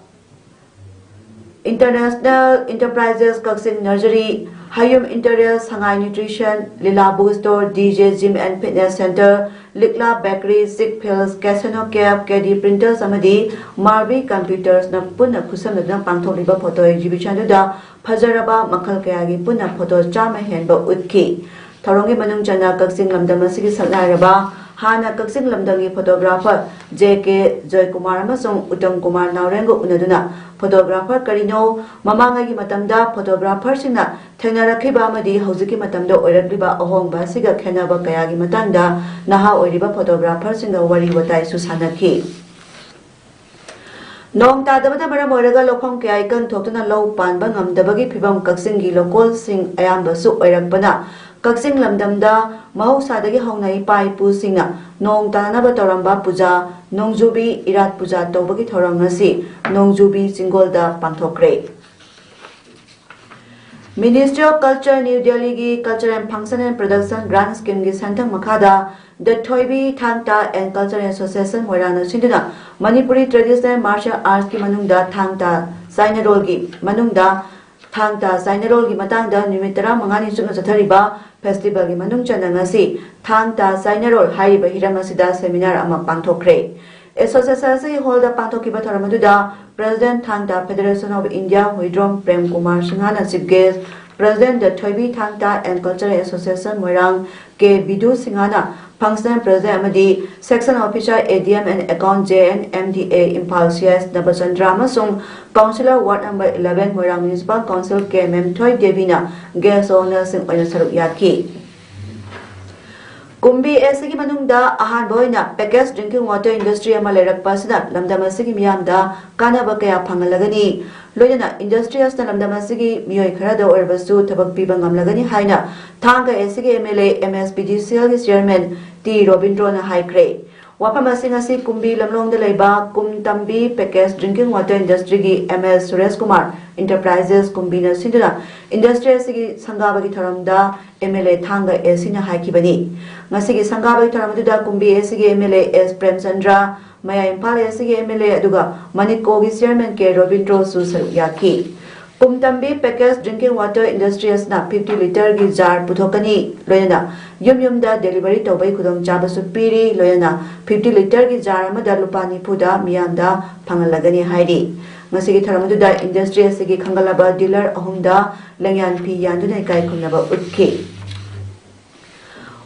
International Enterprises ꯀꯛꯆꯤꯡ Nursery, ꯍꯌꯨꯝ Interior, ꯁꯉꯥꯏ Nutrition, ꯂꯤꯂꯥ Book Store, D J Gym and Fitness Center, ꯂꯤꯛꯂꯥ Bakery, Chick Fields, Casino Cafe, K D Printers ꯑꯃꯗꯤ Marvi Computersꯅ ꯄꯨꯟꯅ ꯈꯨꯠꯁꯝꯅꯗꯨꯅ ꯄꯥꯡꯊꯣꯛꯂꯤꯕ photo exhibition ꯑꯗꯨꯗ ꯐꯖꯔꯕ ꯃꯈꯜ ꯀꯌꯥꯒꯤ ꯄꯨꯟꯅ photo ꯆꯥꯝꯃ ꯍꯦꯟꯕ ꯎꯠꯈꯤ꯫ ꯊꯧꯔꯝꯒꯤ ꯃꯅꯨꯡ ꯆꯟꯅ ꯀꯛꯆꯤꯡ ꯂꯝꯗꯝ ꯑꯁꯤꯒꯤ ꯁꯛꯅꯥꯏꯔꯕ ꯍꯥꯟꯅ ꯀꯛꯆꯤꯡ ꯂꯝꯗꯝꯒꯤ photographer J K ꯖꯣꯏꯀꯨꯃꯥꯔ ꯑꯃꯁꯨꯡ ꯎꯠꯇꯝ ꯀꯨꯃꯥꯔ ꯅꯥꯎꯔꯦꯝꯒ ꯎꯅꯗꯨꯅ photographer ꯀꯔꯤꯅꯣ, ꯃꯃꯥꯡꯉꯩꯒꯤ ꯃꯇꯝꯗ photographerꯁꯤꯡꯅ ꯊꯦꯡꯅꯔꯛꯈꯤꯕ ꯑꯃꯗꯤ ꯍꯧꯖꯤꯛꯀꯤ ꯃꯇꯝꯗ ꯑꯣꯏꯔꯛꯂꯤꯕ ꯑꯍꯣꯡꯕ ꯑꯁꯤꯒ ꯈꯦꯠꯅꯕ ꯀꯌꯥꯒꯤ ꯃꯇꯥꯡꯗ ꯅꯍꯥ ꯑꯣꯏꯔꯤꯕ photographerꯁꯤꯡꯒ ꯋꯥꯔꯤ ꯋꯥꯇꯥꯏꯁꯨ ꯁꯥꯟꯅꯈꯤ꯫ ꯅꯣꯡ ꯇꯥꯗꯕꯅ ꯃꯔꯝ ꯑꯣꯏꯔꯒ ꯂꯧꯐꯝ ꯀꯌꯥ ꯏꯀꯪ ꯊꯣꯛꯇꯨꯅ ꯂꯧ ꯄꯥꯟꯕ ꯉꯝꯗꯕꯒꯤ ꯐꯤꯚꯝ ꯀꯛꯆꯤꯡꯒꯤ ꯂꯧꯀꯣꯜꯁꯤꯡ ꯑꯌꯥꯝꯕꯁꯨ ꯑꯣꯏꯔꯛꯄꯅ ꯀꯛꯆꯤꯡ ꯂꯝꯗꯝꯗ ꯃꯍꯧꯁꯥꯗꯒꯤ ꯍꯧꯅ ꯏꯄꯥ ꯏꯄꯨꯁꯤꯡꯅ ꯅꯣꯡ ꯇꯥꯅꯅꯕ ꯇꯧꯔꯝꯕ ꯄꯨꯖꯥ, ꯅꯣꯡꯖꯨꯕꯤ ꯏꯔꯥꯠ ꯄꯨꯖꯥ ꯇꯧꯕꯒꯤ ꯊꯧꯔꯝ ꯉꯁꯤ ꯅꯣꯡꯖꯨꯕꯤ ꯆꯤꯡꯒꯣꯜꯗ ꯄꯥꯡꯊꯣꯛꯈ꯭ꯔꯦ꯫ Ministry of Culture, New Delhiꯒꯤ Culture and Function and Production Grant Schemeꯒꯤ ꯁꯦꯟꯊꯪ ꯃꯈꯥꯗ The Thoibi Thangta and Cultural Association ꯃꯣꯏꯔꯥꯡꯅ ꯁꯤꯟꯗꯨꯅ ꯃꯅꯤꯄꯨꯔꯤ traditional martial artsꯀꯤ ꯃꯅꯨꯡꯗ ꯊꯥꯡ ꯇꯥ ꯆꯥꯏꯅꯔꯣꯜꯒꯤ ꯃꯅꯨꯡꯗ ꯊꯥꯡ ꯇꯥ ꯆꯥꯏꯅꯔꯣꯜꯒꯤ ꯃꯇꯥꯡꯗ ꯅꯨꯃꯤꯠ ꯇꯔꯥꯃꯉꯥꯅꯤ ꯆꯨꯞꯅ ꯆꯠꯊꯔꯤꯕ festivalꯒꯤ ꯃꯅꯨꯡ ꯆꯟꯅ ꯉꯁꯤ ꯊꯥꯡ ꯇꯥ ꯆꯥꯏꯅꯔꯣꯜ ꯍꯥꯏꯔꯤꯕ ꯍꯤꯔꯝ ꯑꯁꯤꯗ seminar ꯑꯃ ꯄꯥꯡꯊꯣꯛꯈ꯭ꯔꯦ꯫ Association ꯑꯁꯤꯒꯤ hallꯗ ꯄꯥꯡꯊꯣꯛꯈꯤꯕ ꯊꯧꯔꯝ ꯑꯗꯨꯗ President Thangta Federation of India Huidrom Prem Kumar ꯁꯤꯡꯍꯅ chief guest, President The Thoibi Thangta and Cultural Association ꯃꯣꯏꯔꯥꯡ ꯀꯦ ꯕꯤꯗꯨ ꯁꯤꯡꯍꯅ functional president ꯑꯃꯗꯤ section officer ADM and account JNMDA Imphal C S ꯅꯕꯆꯟꯗ꯭ꯔ ꯑꯃꯁꯨꯡ councillor ward number eleven Moirang municipal council K ꯃꯦꯝꯊꯣꯏ ꯗꯦꯕꯤꯅ guest of honourꯁꯤꯡ ꯑꯣꯏꯅ ꯁꯔꯨꯛ ꯌꯥꯈꯤ꯫ ꯀꯨꯝꯕꯤ ꯑꯦꯁꯤꯒꯤ ꯃꯅꯨꯡꯗ ꯑꯍꯥꯟꯕ ꯑꯣꯏꯅ package drinking water industry ꯑꯃ ꯂꯩꯔꯛꯄ ꯑꯁꯤꯅ ꯂꯝꯗꯝ ꯑꯁꯤꯒꯤ ꯃꯤꯌꯥꯝꯗ ꯀꯥꯟꯅꯕ ꯀꯌꯥ ꯐꯪꯍꯜꯂꯒꯅꯤ, ꯂꯣꯏꯅꯅ industry ꯑꯁꯤꯅ ꯂꯝꯗꯝ ꯑꯁꯤꯒꯤ ꯃꯤꯑꯣꯏ ꯈꯔꯗ ꯑꯣꯏꯔꯕꯁꯨ ꯊꯕꯛ ꯄꯤꯕ ꯉꯝꯂꯒꯅꯤ ꯍꯥꯏꯅ ꯊꯥꯡꯒ ꯑꯦꯁꯤꯒꯤ MLA MSPDCLꯒꯤ chairman ꯇꯤ ꯔꯣꯕꯤꯟꯗ꯭ꯔꯣꯅ ꯍꯥꯏꯈ꯭ꯔꯦ꯫ ꯋꯥꯐꯝ ꯑꯁꯤ ꯉꯁꯤ ꯀꯨꯝꯕꯤ ꯂꯝꯂꯣꯡꯗ ꯂꯩꯕ ꯀꯨꯝ ꯇꯝꯕꯤ package drinking water industryꯒꯤ ML Suresh Kumar Enterprises ꯀꯨꯝꯕꯤꯅ ꯁꯤꯟꯗꯨꯅ industry ꯑꯁꯤꯒꯤ ꯁꯪꯒꯥꯕꯒꯤ ꯊꯧꯔꯝꯗ MLA ꯊꯥꯡꯒ ꯑꯦꯁꯤꯅ ꯍꯥꯏꯈꯤꯕꯅꯤ꯫ ꯉꯁꯤꯒꯤ ꯁꯪꯒꯥꯕꯒꯤ ꯊꯧꯔꯝ ꯑꯗꯨꯗ ꯀꯨꯝꯕꯤ ꯑꯦꯁꯤꯒꯤ MLA ꯑꯦꯁ ꯄ꯭ꯔꯦꯝꯆꯟꯗ꯭ꯔ, ꯃꯌꯥꯏ ꯏꯝꯐꯥꯜ ꯑꯦꯁꯤꯒꯤ MLA ꯑꯗꯨꯒ ꯃꯅꯤꯀꯣꯒꯤ chairman ꯀꯦ ꯔꯣꯕꯤꯟꯗ꯭ꯔꯣꯁꯨ ꯁꯔꯨꯛ ꯌꯥꯈꯤ꯫ ꯀꯨꯝꯇꯝꯕꯤ package drinking water industry ꯑꯁꯤꯅ fifty litreꯒꯤ jar ꯄꯨꯊꯣꯛꯀꯅꯤ, ꯂꯣꯏꯅꯅ ꯌꯨꯝ ꯌꯨꯝꯗ delivery ꯇꯧꯕꯒꯤ ꯈꯨꯗꯣꯡꯆꯥꯕꯁꯨ ꯄꯤꯔꯤ, ꯂꯣꯏꯅꯅ fifty litreꯒꯤ jar ꯑꯃꯗ ꯂꯨꯄꯥ ꯅꯤꯐꯨꯗ ꯃꯤꯌꯥꯝꯗ ꯐꯪꯍꯜꯂꯒꯅꯤ ꯍꯥꯏꯔꯤ꯫ ꯉꯁꯤꯒꯤ ꯊꯧꯔꯝ ꯑꯗꯨꯗ industry ꯑꯁꯤꯒꯤ ꯈꯪꯒꯠꯂꯕ dealer ꯑꯍꯨꯝꯗ ꯂꯦꯡꯌꯥꯟ ꯐꯤ ꯌꯥꯟꯗꯨꯅ ꯏꯀꯥꯏ ꯈꯨꯝꯅꯕ ꯎꯠꯈꯤ꯫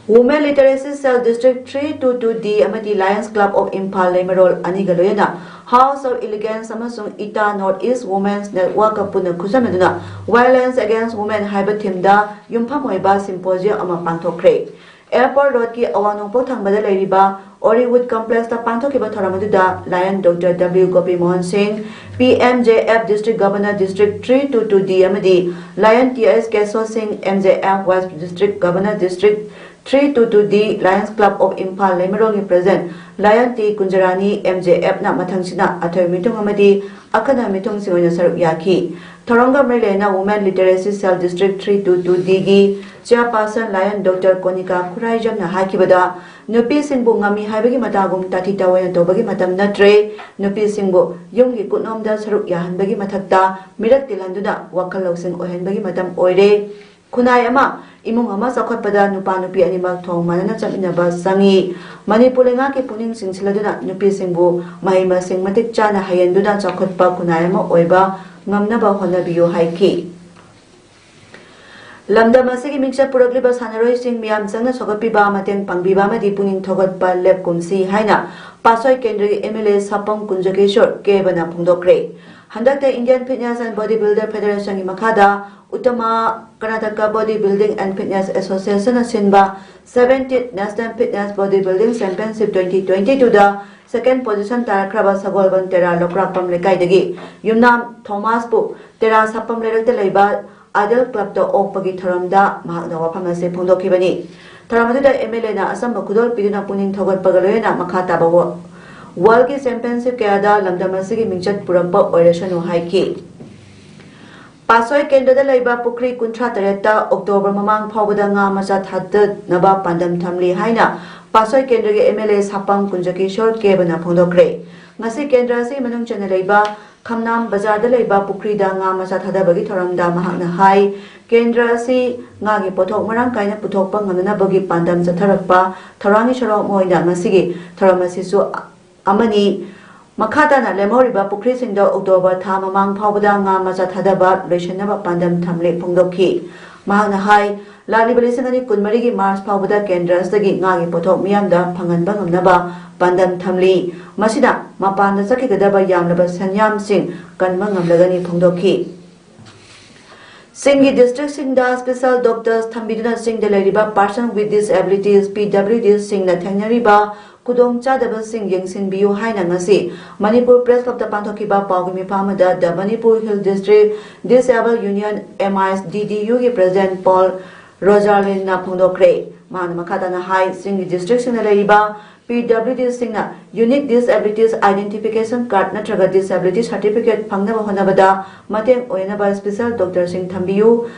Women Literacy Cell District three two two D ꯑꯃꯗꯤ Lions Club of Imphal ꯂꯩꯃꯔꯣꯜ ꯑꯅꯤꯒ ꯂꯣꯏꯅꯅ House of Elegance ꯑꯃꯁꯨꯡ ꯏꯇꯥ North East Women's Networkꯀ ꯄꯨꯟꯅ ꯈꯨꯠꯁꯝꯅꯗꯨꯅ Violence Against Women ꯍꯥꯏꯕ themeꯗ ꯌꯨꯝꯐꯝ ꯑꯣꯏꯕ symposium ꯑꯃ ꯄꯥꯡꯊꯣꯛꯈ꯭ꯔꯦ꯫ Airport Roadꯀꯤ ꯑꯋꯥꯡ ꯅꯣꯡꯄꯣꯛ ꯊꯪꯕꯗ ꯂꯩꯔꯤꯕ Orewood Complexꯇ ꯄꯥꯡꯊꯣꯛꯈꯤꯕ ꯊꯧꯔꯝ ꯑꯗꯨꯗ Lion Doctor W ꯒꯣꯄꯤ ꯃꯣꯍꯟ ꯁꯤꯡ, P M J F District Governor District three two two D ꯑꯃꯗꯤ Lion T S ꯀꯦꯁꯣ ꯁꯤꯡ, M J F West District Governor District Three two two D Lions Club of Imphal ꯂꯩꯃꯔꯣꯡꯒꯤ President Lion T Kunjarani, M J F ꯅ ꯃꯊꯪꯁꯤꯠꯅ ꯑꯊꯣꯏꯕ ꯃꯤꯊꯨꯡ ꯑꯃꯗꯤ ꯑꯈꯟꯅꯕ ꯃꯤꯊꯨꯡꯁꯤꯡ ꯑꯣꯏꯅ ꯁꯔꯨꯛ ꯌꯥꯈꯤ꯫ ꯊꯧꯔꯝꯒ ꯃꯔꯤ ꯂꯩꯅꯅ Women Literacy Cell District three two two D ꯒꯤ Chairperson Lion Doctor ꯀꯣꯅꯤꯀꯥ ꯈꯨꯔꯥꯏꯖꯝꯅ ꯍꯥꯏꯈꯤꯕꯗ, ꯅꯨꯄꯤꯁꯤꯡꯕꯨ ꯉꯝꯃꯤ ꯍꯥꯏꯕꯒꯤ ꯃꯇꯥꯒꯨꯝ ꯇꯥꯊꯤ ꯇꯥꯑꯣꯏꯅ ꯇꯧꯕꯒꯤ ꯃꯇꯝ ꯅꯠꯇ꯭ꯔꯦ꯫ ꯅꯨꯄꯤꯁꯤꯡꯕꯨ ꯌꯨꯝꯒꯤ ꯀꯨꯠꯅꯣꯝꯗ ꯁꯔꯨꯛ ꯌꯥꯍꯟꯕꯒꯤ ꯃꯊꯛꯇ ꯃꯤꯔꯛ ꯇꯤꯜꯍꯟꯗꯨꯅ ꯋꯥꯈꯜ ꯂꯧꯁꯤꯡ ꯑꯣꯏꯍꯟꯕꯒꯤ ꯃꯇꯝ ꯑꯣꯏꯔꯦ꯫ ꯈꯨꯟꯅꯥꯏ ꯑꯃ, ꯏꯃꯨꯡ ꯑꯃ ꯆꯥꯎꯈꯠꯄꯗ ꯅꯨꯄꯥ ꯅꯨꯄꯤ ꯑꯅꯤꯃꯛ ꯊꯣꯡ ꯃꯥꯟꯅꯅ ꯆꯠꯃꯤꯟꯅꯕ ꯆꯪꯏ꯫ ꯃꯅꯤꯄꯨꯔ ꯂꯩꯉꯥꯛꯀꯤ ꯄꯨꯛꯅꯤꯡ ꯆꯤꯡꯁꯤꯜꯂꯗꯨꯅ ꯅꯨꯄꯤꯁꯤꯡꯕꯨ ꯃꯍꯩ ꯃꯁꯤꯡ ꯃꯇꯤꯛ ꯆꯥꯅ ꯍꯩꯍꯟꯗꯨꯅ ꯆꯥꯎꯈꯠꯄ ꯈꯨꯟꯅꯥꯏ ꯑꯃ ꯑꯣꯏꯕ ꯉꯝꯅꯕ ꯍꯣꯠꯅꯕꯤꯌꯨ ꯍꯥꯏꯈꯤ꯫ ꯂꯝꯗꯝ ꯑꯁꯤꯒꯤ ꯃꯤꯡꯆꯠ ꯄꯨꯔꯛꯂꯤꯕ ꯁꯥꯟꯅꯔꯣꯏꯁꯤꯡ ꯃꯤꯌꯥꯝ ꯆꯪꯅ ꯁꯧꯒꯠꯄꯤꯕ, ꯃꯇꯦꯡ ꯄꯥꯡꯕꯤꯕ ꯑꯃꯗꯤ ꯄꯨꯛꯅꯤꯡ ꯊꯧꯒꯠꯄ ꯂꯦꯞꯀꯨꯝꯁꯤ ꯍꯥꯏꯅ ꯄꯥꯠꯁꯣꯏ ꯀꯦꯟꯗ꯭ꯔꯒꯤ M L A ꯁꯥꯄꯝ ꯀꯨꯟꯖꯀꯦꯁꯣꯔ ꯀꯦꯕꯅ ꯐꯣꯡꯗꯣꯛꯈ꯭ꯔꯦ꯫ ꯍꯟꯗꯛꯇ Indian Fitness and Body Builder Federation ꯒꯤ ꯃꯈꯥꯗ Uttama Karnataka Body Building and Fitness Association ꯅ ꯁꯤꯟꯕ seventeenth National Fitness Body Building Championship twenty twenty-two ꯗ second position ꯇꯥꯔꯛꯈ꯭ꯔꯕ ꯁꯒꯣꯜꯕꯟ ꯇꯦꯔꯥ ꯂꯧꯀ꯭ꯔꯥꯛꯄꯝ ꯂꯩꯀꯥꯏꯗꯒꯤ ꯌꯨꯝꯅꯥꯝ ꯊꯣꯃꯥꯁꯄꯨ ꯇꯦꯔꯥ ꯁꯥꯄꯝ ꯂꯩꯔꯛꯇ ꯂꯩꯕ Idol Club ꯇ ꯑꯣꯛꯄꯒꯤ ꯊꯧꯔꯝꯗ ꯃꯍꯥꯛꯅ ꯋꯥꯐꯝ ꯑꯁꯤ ꯐꯣꯡꯗꯣꯛꯈꯤꯕꯅꯤ꯫ ꯊꯧꯔꯝ ꯑꯗꯨꯗ M L A ꯅ ꯑꯆꯝꯕ ꯈꯨꯗꯣꯜ ꯄꯤꯗꯨꯅ ꯄꯨꯛꯅꯤꯡ ꯊꯧꯒꯠꯄꯒ ꯂꯣꯏꯅꯅ ꯃꯈꯥ ꯇꯥꯕ ꯋꯥ-, World ꯒꯤ Championship ꯀꯌꯥꯗ ꯂꯝꯗꯝ ꯑꯁꯤꯒꯤ ꯃꯤꯡꯆꯠ ꯄꯨꯔꯛꯄ ꯑꯣꯏꯔꯁꯅꯨ ꯍꯥꯏꯈꯤ꯫ ꯄꯥꯠꯁꯣꯏ ꯀꯦꯟꯗ꯭ꯔꯗ ꯂꯩꯕ ꯄꯨꯈ꯭ꯔꯤ ꯀꯨꯟꯊ꯭ꯔꯥ ꯇꯔꯦꯠꯇ October ꯃꯃꯥꯡ ꯐꯥꯎꯕꯗ ꯉꯥ ꯃꯆꯥ ꯊꯥꯗꯅꯕ ꯄꯥꯟꯗꯝ ꯊꯝꯂꯤ ꯍꯥꯏꯅ ꯄꯥꯠꯁꯣꯏ ꯀꯦꯟꯗ꯭ꯔꯒꯤ M L A ꯁꯥꯄꯝ ꯀꯨꯟꯖꯀꯤꯁꯣꯔ ꯀꯦꯕꯅ ꯐꯣꯡꯗꯣꯛꯈ꯭ꯔꯦ꯫ ꯉꯁꯤ ꯀꯦꯟꯗ꯭ꯔ ꯑꯁꯤ ꯃꯅꯨꯡ ꯆꯟꯅ ꯂꯩꯕ ꯈꯝꯅꯥꯝ ꯕꯖꯥꯔꯗ ꯂꯩꯕ ꯄꯨꯈ꯭ꯔꯤꯗ ꯉꯥ ꯃꯆꯥ ꯊꯥꯗꯕꯒꯤ ꯊꯧꯔꯝꯗ ꯃꯍꯥꯛꯅ ꯍꯥꯏ, ꯀꯦꯟꯗ꯭ꯔ ꯑꯁꯤ ꯉꯥꯒꯤ ꯄꯣꯠꯊꯣꯛ ꯃꯔꯥꯡ ꯀꯥꯏꯅ ꯄꯨꯊꯣꯛꯄ ꯉꯝꯅꯅꯕꯒꯤ ꯄꯥꯟꯗꯝ ꯆꯠꯊꯔꯛꯄ ꯊꯧꯔꯥꯡꯒꯤ ꯁꯔꯨꯛ ꯑꯃ ꯑꯣꯏꯅ ꯉꯁꯤꯒꯤ ꯊꯧꯔꯝ ꯑꯁꯤꯁꯨ ꯑꯃꯅꯤ꯫ ꯃꯈꯥ ꯇꯥꯅ ꯂꯦꯝꯍꯧꯔꯤꯕ ꯄꯨꯈ꯭ꯔꯤꯁꯤꯡꯗ October ꯊꯥ ꯃꯃꯥꯡ ꯐꯥꯎꯕꯗ ꯉꯥ ꯃꯆꯥ ꯊꯥꯗꯕ ꯂꯣꯏꯁꯤꯟꯅꯕ ꯄꯥꯟꯗꯝ ꯊꯝꯂꯦ ꯐꯣꯡꯗꯣꯛꯈꯤ꯫ ꯃꯍꯥꯛꯅ ꯍꯥꯏ, ꯂꯥꯛꯂꯤꯕ ꯂꯤꯁꯤꯡ ꯑꯅꯤ ꯀꯨꯟꯃꯔꯤꯒꯤ March ꯐꯥꯎꯕꯗ ꯀꯦꯟꯗ꯭ꯔ ꯑꯁꯤꯗꯒꯤ ꯉꯥꯒꯤ ꯄꯣꯠꯊꯣꯛ ꯃꯤꯌꯥꯝꯗ ꯐꯪꯍꯟꯕ ꯉꯝꯅꯕ ꯄꯥꯟꯗꯝ ꯊꯝꯂꯤ꯫ ꯃꯁꯤꯅ ꯃꯄꯥꯟꯗ ꯆꯠꯈꯤꯒꯗꯕ ꯌꯥꯝꯂꯕ ꯁꯦꯟꯌꯥꯝꯁꯤꯡ ꯀꯟꯕ ꯉꯝꯂꯒꯅꯤ ꯐꯣꯡꯗꯣꯛꯈꯤ꯫ ꯆꯤꯡꯒꯤ district ꯁꯤꯡꯗ special doctors ꯊꯝꯕꯤꯗꯨꯅ ꯆꯤꯡꯗ ꯂꯩꯔꯤꯕ Person with Disabilities, P W Ds ꯁꯤꯡꯅ ꯊꯦꯡꯅꯔꯤꯕ ꯈꯨꯗꯣꯡꯆꯥꯗꯕꯁꯤꯡ ꯌꯦꯡꯁꯤꯟꯕꯤꯌꯨ ꯍꯥꯏꯅ ꯉꯁꯤ ꯃꯅꯤꯄꯨꯔ Press Club ꯇ ꯄꯥꯡꯊꯣꯛꯈꯤꯕ ꯄꯥꯎꯒꯤ ꯃꯤꯐꯝ ꯑꯃꯗ The Manipur Hill District Disabled Union, M I D D U ꯒꯤ President Paul Rojarlin ꯅ ꯐꯣꯡꯗꯣꯛꯈ꯭ꯔꯦ꯫ ꯃꯍꯥꯛꯅ ꯃꯈꯥ ꯇꯥꯅ ꯍꯥꯏ, ꯆꯤꯡꯒꯤ ꯗꯤꯁꯇ꯭ꯔꯤꯛꯁꯤꯡꯗ ꯂꯩꯔꯤꯕ ꯄꯤ W ꯗꯤꯁꯤꯡꯅ Unique Disabilities Identification Card ꯅꯠꯇ꯭ꯔꯒ Disability Certificate ꯐꯪꯅꯕ ꯍꯣꯠꯅꯕꯗ ꯃꯇꯦꯡ ꯑꯣꯏꯅꯕ ꯏꯁꯄꯤꯁꯦꯜ ꯗꯣꯛꯇꯔꯁꯤꯡ ꯊꯝꯕꯤꯌꯨ꯫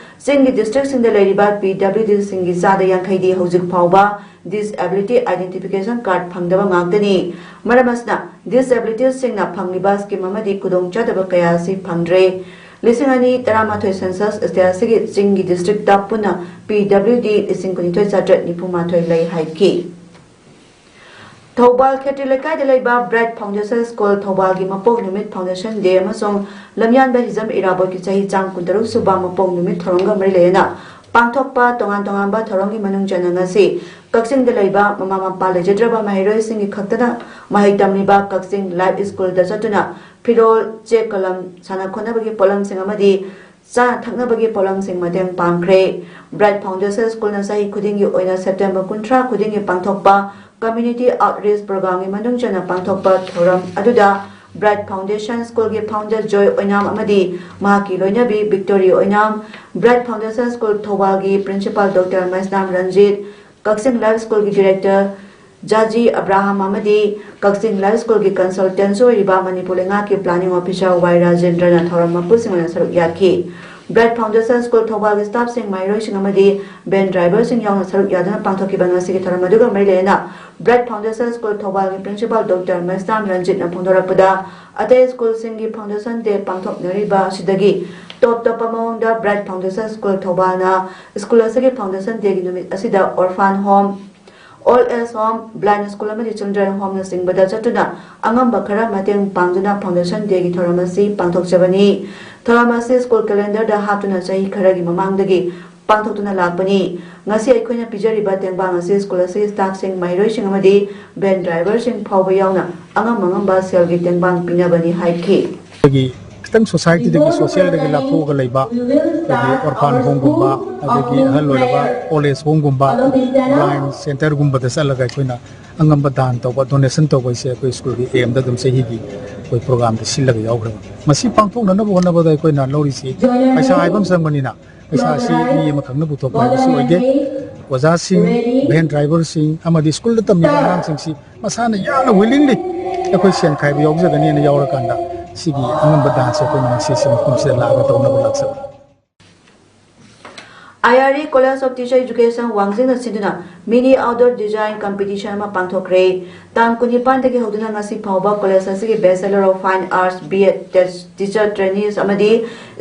ꯆꯤꯡꯒꯤ ꯗꯤꯁꯇ꯭ꯔꯤꯛꯁꯤꯡꯗ ꯂꯩꯔꯤꯕ ꯄꯤ ꯗꯕ꯭ꯂꯤꯎ ꯗꯤꯁꯤꯡꯒꯤ ꯆꯥꯗ ꯌꯥꯡꯈꯩꯗꯤ ꯍꯧꯖꯤꯛ ꯐꯥꯎꯕ Disability Identification Card ꯐꯪꯗꯕ ꯉꯥꯛꯇꯅꯤ꯫ ꯃꯔꯝ ꯑꯁꯤꯅ, ꯗꯤꯁꯑꯦꯕꯤꯂꯤꯇꯤꯁꯁꯤꯡꯅ ꯐꯪꯂꯤꯕ ꯁ꯭ꯀꯤꯝ ꯑꯃꯗꯤ ꯈꯨꯗꯣꯡꯆꯥꯗꯕ ꯀꯌꯥ ꯑꯁꯤ ꯐꯪꯗ꯭ꯔꯦ꯫ ꯂꯤꯁꯤꯡ ꯑꯅꯤ ꯇꯔꯥꯃꯥꯊꯣꯏ ꯁꯦꯟꯁꯁ ꯏꯁꯇꯦ ꯑꯁꯤꯒꯤ ꯆꯤꯡꯒꯤ ꯗꯤꯁꯇ꯭ꯔꯤꯛꯇ ꯄꯨꯟꯅ ꯄꯤ ꯗꯕ꯭ꯂꯤꯎ ꯗꯤ ꯂꯤꯁꯤꯡ ꯀꯨꯟꯅꯤꯊꯣꯏ ꯆꯥꯇ꯭ꯔꯦꯠ ꯅꯤꯐꯨ ꯃꯥꯊꯣꯏ ꯂꯩ ꯍꯥꯏꯈꯤ꯫ ꯊꯧꯕꯥꯜ ꯈꯦꯇ꯭ꯔꯤ ꯂꯩꯀꯥꯏꯗ ꯂꯩꯕ ꯕ꯭ꯔꯥꯏꯠ ꯐꯥꯎꯟꯗꯦꯁꯟ ꯁ꯭ꯀꯨꯜ ꯊꯧꯕꯥꯜꯒꯤ ꯃꯄꯣꯛ ꯅꯨꯃꯤꯠ ꯐꯥꯎꯟꯗꯦꯁꯟ ꯗꯦ ꯑꯃꯁꯨꯡ ꯂꯝꯌꯥꯟꯕ ꯍꯤꯖꯝ ꯏꯔꯥꯕꯣꯠꯀꯤ ꯆꯍꯤ ꯆꯥꯝ ꯀꯨꯟꯇꯔꯨꯛ ꯁꯨꯕ ꯃꯄꯣꯛ ꯅꯨꯃꯤꯠ ꯊꯧꯔꯝꯒ ꯃꯔꯤ ꯂꯩꯅꯅ ꯄꯥꯡꯊꯣꯛꯄ ꯇꯣꯉꯥꯟ ꯇꯣꯉꯥꯟꯕ ꯊꯧꯔꯝꯒꯤ ꯃꯅꯨꯡ ꯆꯟꯅ ꯉꯁꯤ ꯀꯛꯆꯤꯡꯗ ꯂꯩꯕ ꯃꯃꯥ ꯃꯄꯥ ꯂꯩꯖꯗ꯭ꯔꯕ ꯃꯍꯩꯔꯣꯏꯁꯤꯡꯒꯤ ꯈꯛꯇꯅ ꯃꯍꯩ ꯇꯝꯂꯤꯕ ꯀꯛꯆꯤꯡ ꯂꯥꯏꯐ ꯁ꯭ꯀꯨꯜꯗ ꯆꯠꯇꯨꯅ ꯐꯤꯔꯣꯜ, ꯆꯦ ꯀꯂꯝ, ꯁꯥꯟꯅ ꯈꯣꯠꯅꯕꯒꯤ ꯄꯣꯠꯂꯝꯁꯤꯡ ꯑꯃꯗꯤ ꯆꯥꯅ ꯊꯛꯅꯕꯒꯤ ꯄꯣꯠꯂꯝꯁꯤꯡ ꯃꯇꯦꯡ ꯄꯥꯡꯈ꯭ꯔꯦ꯫ ꯕ꯭ꯔꯥꯏꯠ ꯐꯥꯎꯟꯗꯦꯁꯟ ꯁ꯭ꯀꯨꯜꯅ ꯆꯍꯤ ꯈꯨꯗꯤꯡꯒꯤ ꯑꯣꯏꯅ ꯁꯦꯞꯇꯦꯝꯕꯔ ꯀꯨꯟꯊ꯭ꯔꯥ ꯈꯨꯗꯤꯡꯒꯤ ꯄꯥꯡꯊꯣꯛꯄ ꯀꯝꯃ꯭ꯌꯨꯅꯤꯇꯤ ꯑꯥꯎꯠꯔꯤꯆ ꯄ꯭ꯔꯣꯒ꯭ꯔꯥꯝꯒꯤ ꯃꯅꯨꯡ ꯆꯟꯅ ꯄꯥꯡꯊꯣꯛꯄ ꯊꯧꯔꯝ ꯑꯗꯨꯗ ꯕ꯭ꯔꯥꯏꯠ ꯐꯥꯎꯟꯗꯦꯁꯟ ꯁ꯭ꯀꯨꯜꯒꯤ ꯐꯥꯎꯟꯗꯔ ꯖꯣꯏ ꯑꯣꯏꯅꯥꯝ ꯑꯃꯗꯤ ꯃꯍꯥꯛꯀꯤ ꯂꯣꯏꯅꯕꯤ Victory Oinam, bright foundation school ꯊꯧꯕꯥꯜꯒꯤ principal doctor Meisnam Ranjit, Kakching life ꯁ꯭ꯀꯨꯜꯒꯤ ꯗꯤꯔꯦꯛꯇꯔ ꯖꯥꯖꯤ ꯑꯕ꯭ꯔꯥꯍꯥꯝ ꯑꯃꯗꯤ ꯀꯛꯆꯤꯡ ꯂꯥꯏꯐ ꯁ꯭ꯀꯨꯜꯒꯤ ꯀꯟꯁꯜꯇꯦꯟꯁꯨ ꯑꯣꯏꯔꯤꯕ ꯃꯅꯤꯄꯨꯔ ꯂꯩꯉꯥꯛꯀꯤ ꯄ꯭ꯂꯥꯅꯤꯡ ꯑꯣꯐꯤꯁꯥꯔ ꯋꯥꯏ ꯔꯥꯖꯦꯟꯗ꯭ꯔꯅ ꯊꯧꯔꯝ ꯃꯄꯨꯁꯤꯡ ꯑꯣꯏꯅ ꯁꯔꯨꯛ ꯌꯥꯈꯤ꯫ ꯕ꯭ꯔꯥꯏꯠ ꯐꯥꯎꯟꯗꯦꯁꯟ ꯁ꯭ꯀꯨꯜ ꯊꯧꯕꯥꯜꯒꯤ ꯁ꯭ꯇꯥꯐꯁꯤꯡ, ꯃꯍꯩꯔꯣꯏꯁꯤꯡ ꯑꯃꯗꯤ ꯚꯦꯟ ꯗ꯭ꯔꯥꯏꯚꯔꯁꯤꯡ ꯌꯥꯎꯅ ꯁꯔꯨꯛ ꯌꯥꯗꯨꯅ ꯄꯥꯡꯊꯣꯛꯈꯤꯕ ꯉꯁꯤꯒꯤ ꯊꯧꯔꯝ ꯑꯗꯨꯒ ꯃꯔꯤ ꯂꯩꯅꯅ ꯕ꯭ꯔꯥꯏꯠ ꯐꯥꯎꯟꯗꯦꯁꯟ ꯁ꯭ꯀꯨꯜ ꯊꯧꯕꯥꯜꯒꯤ ꯄ꯭ꯔꯤꯟꯁꯤꯄꯥꯜ ꯗꯣꯛꯇꯔ ꯃꯩꯁꯅꯥꯝ ꯔꯟꯖꯤꯠꯅ ꯐꯣꯡꯗꯣꯔꯛꯄꯗ, ꯑꯇꯩ ꯁ꯭ꯀꯨꯜꯁꯤꯡꯒꯤ ꯐꯥꯎꯟꯗꯦꯁꯟ ꯗꯦ ꯄꯥꯡꯊꯣꯛꯅꯔꯤꯕ ꯑꯁꯤꯗꯒꯤ ꯇꯣꯞ ꯇꯣꯞꯄ ꯃꯑꯣꯡꯗ ꯕ꯭ꯔꯥꯏꯠ ꯐꯥꯎꯟꯗꯦꯁꯟ ꯁ꯭ꯀꯨꯜ ꯊꯧꯕꯥꯜꯅ ꯁ꯭ꯀꯨꯜ ꯑꯁꯤꯒꯤ ꯐꯥꯎꯟꯗꯦꯁꯟ ꯗꯦꯒꯤ ꯅꯨꯃꯤꯠ ꯑꯁꯤꯗ orphan home, old age home, blind school ꯑꯃꯗꯤ ꯆꯤꯜꯗ꯭ꯔꯦꯟ ꯍꯣꯝꯅꯆꯤꯡꯕꯗ ꯆꯠꯇꯨꯅ ꯑꯉꯝꯕ ꯈꯔ ꯃꯇꯦꯡ ꯄꯥꯡꯗꯨꯅ ꯐꯥꯎꯟꯗꯦꯁꯟ ꯗꯦꯒꯤ ꯊꯧꯔꯝ ꯑꯁꯤ ꯄꯥꯡꯊꯣꯛꯆꯕꯅꯤ꯫ ꯊꯧꯔꯝ ꯑꯁꯤ ꯁ꯭ꯀꯨꯜ ꯀꯦꯂꯦꯟꯗꯔꯗ ꯍꯥꯞꯇꯨꯅ ꯆꯍꯤ ꯈꯔꯒꯤ ꯃꯃꯥꯡꯗꯒꯤ ꯄꯥꯡꯊꯣꯛꯇꯨꯅ ꯂꯥꯛꯄꯅꯤ꯫ ꯉꯁꯤ ꯑꯩꯈꯣꯏꯅ ꯄꯤꯖꯔꯤꯕ ꯇꯦꯡꯕꯥꯡ ꯑꯁꯤ ꯁ꯭ꯀꯨꯜ ꯑꯁꯤꯒꯤ ꯁ꯭ꯇꯥꯐꯁꯤꯡ, ꯃꯍꯩꯔꯣꯏꯁꯤꯡ ꯑꯃꯗꯤ ꯚꯦꯟ ꯗ꯭ꯔꯥꯏꯚꯔꯁꯤꯡ ꯐꯥꯎꯕ ꯌꯥꯎꯅ ꯑꯉꯝ ꯑꯉꯝꯕ ꯁꯦꯜꯒꯤ ꯇꯦꯡꯕꯥꯡ ꯄꯤꯅꯕꯅꯤ ꯍꯥꯏꯈꯤ꯫ ꯑꯩꯈꯣꯏꯒꯤ ꯈꯤꯇꯪ ꯁꯣꯁꯥꯏꯇꯤꯗꯒꯤ, ꯁꯣꯁꯤꯌꯦꯜꯗꯒꯤ ꯂꯥꯞꯊꯣꯛꯑꯒ ꯂꯩꯕ ꯑꯩꯈꯣꯏꯒꯤ ꯑꯣꯔꯐꯥꯟ ꯍꯣꯝꯒꯨꯝꯕ, ꯑꯗꯒꯤ ꯑꯍꯜ ꯑꯣꯏꯔꯕ ꯑꯣꯜ ꯑꯦꯖ ꯍꯣꯝꯒꯨꯝꯕ, ꯕ꯭ꯂꯥꯏꯟ ꯁꯦꯟꯇꯔꯒꯨꯝꯕꯗ ꯆꯠꯂꯒ ꯑꯩꯈꯣꯏꯅ ꯑꯉꯝꯕ ꯗꯥꯟ ꯇꯧꯕ, ꯗꯣꯅꯦꯁꯟ ꯇꯧꯕ ꯍꯥꯏꯁꯦ ꯑꯩꯈꯣꯏ ꯁ꯭ꯀꯨꯜꯒꯤ ꯑꯦꯝꯗ ꯑꯗꯨꯝ ꯆꯍꯤꯒꯤ ꯑꯩꯈꯣꯏ ꯄ꯭ꯔꯣꯒ꯭ꯔꯥꯝꯗ ꯁꯤꯜꯂꯒ ꯌꯥꯎꯈ꯭ꯔꯕꯅꯤ꯫ ꯃꯁꯤ ꯄꯥꯡꯊꯣꯛꯅꯅꯕ ꯍꯣꯠꯅꯕꯗ ꯑꯩꯈꯣꯏꯅ ꯂꯧꯔꯤꯁꯤ ꯄꯩꯁꯥ ꯍꯥꯏꯕ ꯑꯃ ꯆꯪꯕꯅꯤꯅ, ꯄꯩꯁꯥ ꯑꯁꯤ ꯃꯤ ꯑꯃꯈꯛꯅ ꯄꯨꯊꯣꯛꯄ ꯍꯥꯏꯕꯁꯨ ꯑꯣꯏꯗꯦ꯫ ꯑꯣꯖꯥꯁꯤꯡ, ꯚꯦꯟ ꯗ꯭ꯔꯥꯏꯚꯔꯁꯤꯡ ꯑꯃꯗꯤ ꯁ꯭ꯀꯨꯜꯗ ꯇꯝꯃꯤꯕ ꯑꯉꯥꯡꯁꯤꯡꯁꯤ ꯃꯁꯥꯅ ꯌꯥꯝꯅ willingly ꯑꯩꯈꯣꯏ ꯁꯦꯟ ꯈꯥꯏꯕ ꯌꯥꯎꯖꯒꯅꯤꯅ ꯌꯥꯎꯔꯀꯥꯟꯗ ꯁꯤꯒꯤ ꯑꯉꯝꯕ ꯗꯥꯟꯁꯁꯦ ꯑꯩꯈꯣꯏꯅ ꯉꯁꯤꯁꯤ ꯃꯐꯝꯁꯤꯗ ꯂꯥꯛꯑꯒ ꯇꯧꯅꯕ ꯂꯥꯛꯆꯕꯅꯤ꯫ I R E College of Teacher Education ꯋꯥꯡꯖꯤꯡꯅ ꯁꯤꯟꯗꯨꯅ mini outdoor design competition ꯑꯃ ꯄꯥꯡꯊꯣꯛꯈ꯭ꯔꯦ꯫ ꯇꯥꯡ ꯀꯨꯟꯅꯤꯄꯥꯟꯗꯒꯤ ꯍꯧꯗꯨꯅ ꯉꯁꯤ ꯐꯥꯎꯕ college ꯑꯁꯤꯒꯤ Bachelor of Fine Arts, B Ed, teacher trainees ꯑꯃꯗꯤ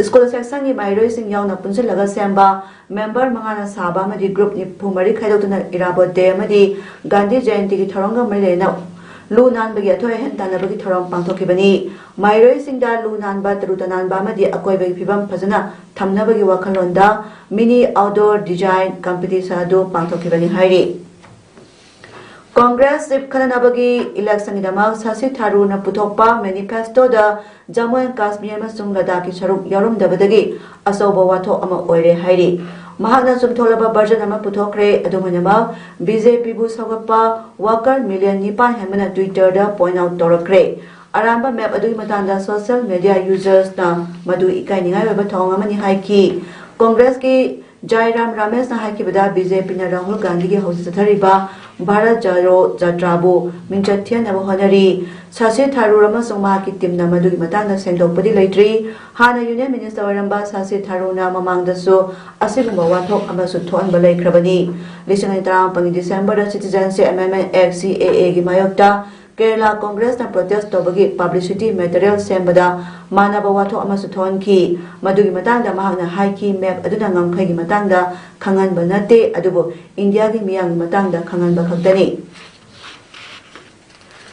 school sectionꯒꯤ ꯃꯍꯩꯔꯣꯏꯁꯤꯡ ꯌꯥꯎꯅ ꯄꯨꯟꯁꯤꯜꯂꯒ ꯁꯦꯝꯕ member ꯃꯉꯥꯅ ꯁꯥꯕ ꯑꯃꯗꯤ group ꯅꯤꯐꯨ ꯃꯔꯤ ꯈꯥꯏꯗꯣꯛꯇꯨꯅ ꯏꯔꯥꯕꯣꯠ day ꯑꯃꯗꯤ ꯒꯥꯟꯙꯤ ꯖꯌꯟꯇꯤꯒꯤ ꯊꯧꯔꯝꯒ ꯃꯔꯤ ꯂꯩꯅꯅ ꯂꯨ ꯅꯥꯟꯕꯒꯤ ꯑꯊꯣꯏ ꯑꯍꯦꯟ ꯇꯥꯟꯅꯕꯒꯤ ꯊꯧꯔꯝ ꯄꯥꯡꯊꯣꯛꯈꯤꯕꯅꯤ꯫ ꯃꯍꯩꯔꯣꯏꯁꯤꯡꯗ ꯂꯨ ꯅꯥꯟꯕ, ꯇꯔꯨ ꯇꯅꯥꯟꯕ ꯑꯃꯗꯤ ꯑꯀꯣꯏꯕꯒꯤ ꯐꯤꯕꯝ ꯐꯖꯅ ꯊꯝꯅꯕꯒꯤ ꯋꯥꯈꯜꯂꯣꯟꯗ mini outdoor design competition ꯑꯗꯨ ꯄꯥꯡꯊꯣꯛꯈꯤꯕꯅꯤ ꯍꯥꯏꯔꯤ꯫ Congress seat ꯈꯟꯅꯅꯕꯒꯤ electionꯒꯤꯗꯃꯛ ꯁꯥꯁꯤ ꯊꯥꯔꯨꯔꯅ ꯄꯨꯊꯣꯛꯄ manifestoꯗ ꯖꯝꯃꯨ and ꯀꯥꯁꯃꯤꯔ ꯑꯃꯁꯨꯡ ꯂꯗꯥꯈꯀꯤ ꯁꯔꯨꯛ ꯌꯥꯎꯔꯝꯗꯕꯗꯒꯤ ꯑꯆꯧꯕ ꯋꯥꯊꯣꯛ ꯑꯃ ꯑꯣꯏꯔꯦ ꯍꯥꯏꯔꯤ꯫ ꯃꯍꯥꯛꯅ ꯆꯨꯝꯊꯣꯛꯂꯕ version ꯑꯃ ꯄꯨꯊꯣꯛꯈ꯭ꯔꯦ꯫ ꯑꯗꯨꯝ ꯑꯣꯏꯅꯃꯛ, BJPꯕꯨ ꯁꯧꯒꯠꯄ worker million ꯅꯤꯄꯥꯟ ꯍꯦꯟꯕꯅ Twitterꯗ point out ꯇꯧꯔꯛꯈ꯭ꯔꯦ꯫ ꯑꯔꯥꯟꯕ map ꯑꯗꯨꯒꯤ ꯃꯇꯥꯡꯗ social media usersꯅ ꯃꯗꯨ ꯏꯀꯥꯏꯅꯤꯡꯉꯥꯏ ꯑꯣꯏꯕ ꯊꯧꯑꯣꯡ ꯑꯃꯅꯤ ꯍꯥꯏꯈꯤ꯫ Congressꯀꯤ ꯖꯥꯏꯔꯥꯝ ꯔꯥꯃꯦꯁꯅ ꯍꯥꯏꯈꯤꯕꯗ, BJPꯅ ꯔꯥꯍꯨꯜ ꯒꯥꯟꯙꯤꯒꯤ ꯍꯧꯖꯤꯛ ꯆꯠꯊꯔꯤꯕ ꯚꯥꯔꯠ ꯖꯣꯗꯣ ꯖꯥꯇ꯭ꯔꯥꯕꯨ ꯃꯤꯡꯆꯠ ꯊꯤꯍꯟꯅꯕ ꯍꯣꯠꯅꯔꯤ꯫ ꯁꯥꯁꯤ ꯊꯥꯔꯨꯔ ꯑꯃꯁꯨꯡ ꯃꯍꯥꯛꯀꯤ teamꯅ ꯃꯗꯨꯒꯤ ꯃꯇꯥꯡꯗ ꯁꯦꯡꯗꯣꯛꯄꯗꯤ ꯂꯩꯇ꯭ꯔꯤ꯫ ꯍꯥꯟꯅ Union Minister ꯑꯣꯏꯔꯝꯕ ꯁꯥꯁꯤ ꯊꯥꯔꯨꯔꯅ ꯃꯃꯥꯡꯗꯁꯨ ꯑꯁꯤꯒꯨꯝꯕ ꯋꯥꯊꯣꯛ ꯑꯃꯁꯨ ꯊꯣꯛꯍꯟꯕ ꯂꯩꯈ꯭ꯔꯕꯅꯤ꯫ ꯂꯤꯁꯤꯡ ꯑꯅꯤ ꯇꯔꯥꯃꯥꯄꯟꯒꯤ Decemberꯗ Citizenship Amendment Act, CAAꯒꯤ ꯃꯥꯌꯣꯛꯇ ꯀꯦꯔꯂꯥ Congressꯅ protest ꯇꯧꯕꯒꯤ publicity material ꯁꯦꯝꯕꯗ ꯃꯥꯟꯅꯕ ꯋꯥꯊꯣꯛ ꯑꯃꯁꯨ ꯊꯣꯛꯍꯟꯈꯤ꯫ ꯃꯗꯨꯒꯤ ꯃꯇꯥꯡꯗ ꯃꯍꯥꯛꯅ ꯍꯥꯏꯈꯤ, map ꯑꯗꯨꯅ ꯉꯝꯈꯩꯒꯤ ꯃꯇꯥꯡꯗ ꯈꯪꯍꯟꯕ ꯅꯠꯇꯦ, ꯑꯗꯨꯕꯨ ꯏꯟꯗꯤꯌꯥꯒꯤ ꯃꯤꯌꯥꯝꯒꯤ ꯃꯇꯥꯡꯗ ꯈꯪꯍꯟꯕ ꯈꯛꯇꯅꯤ꯫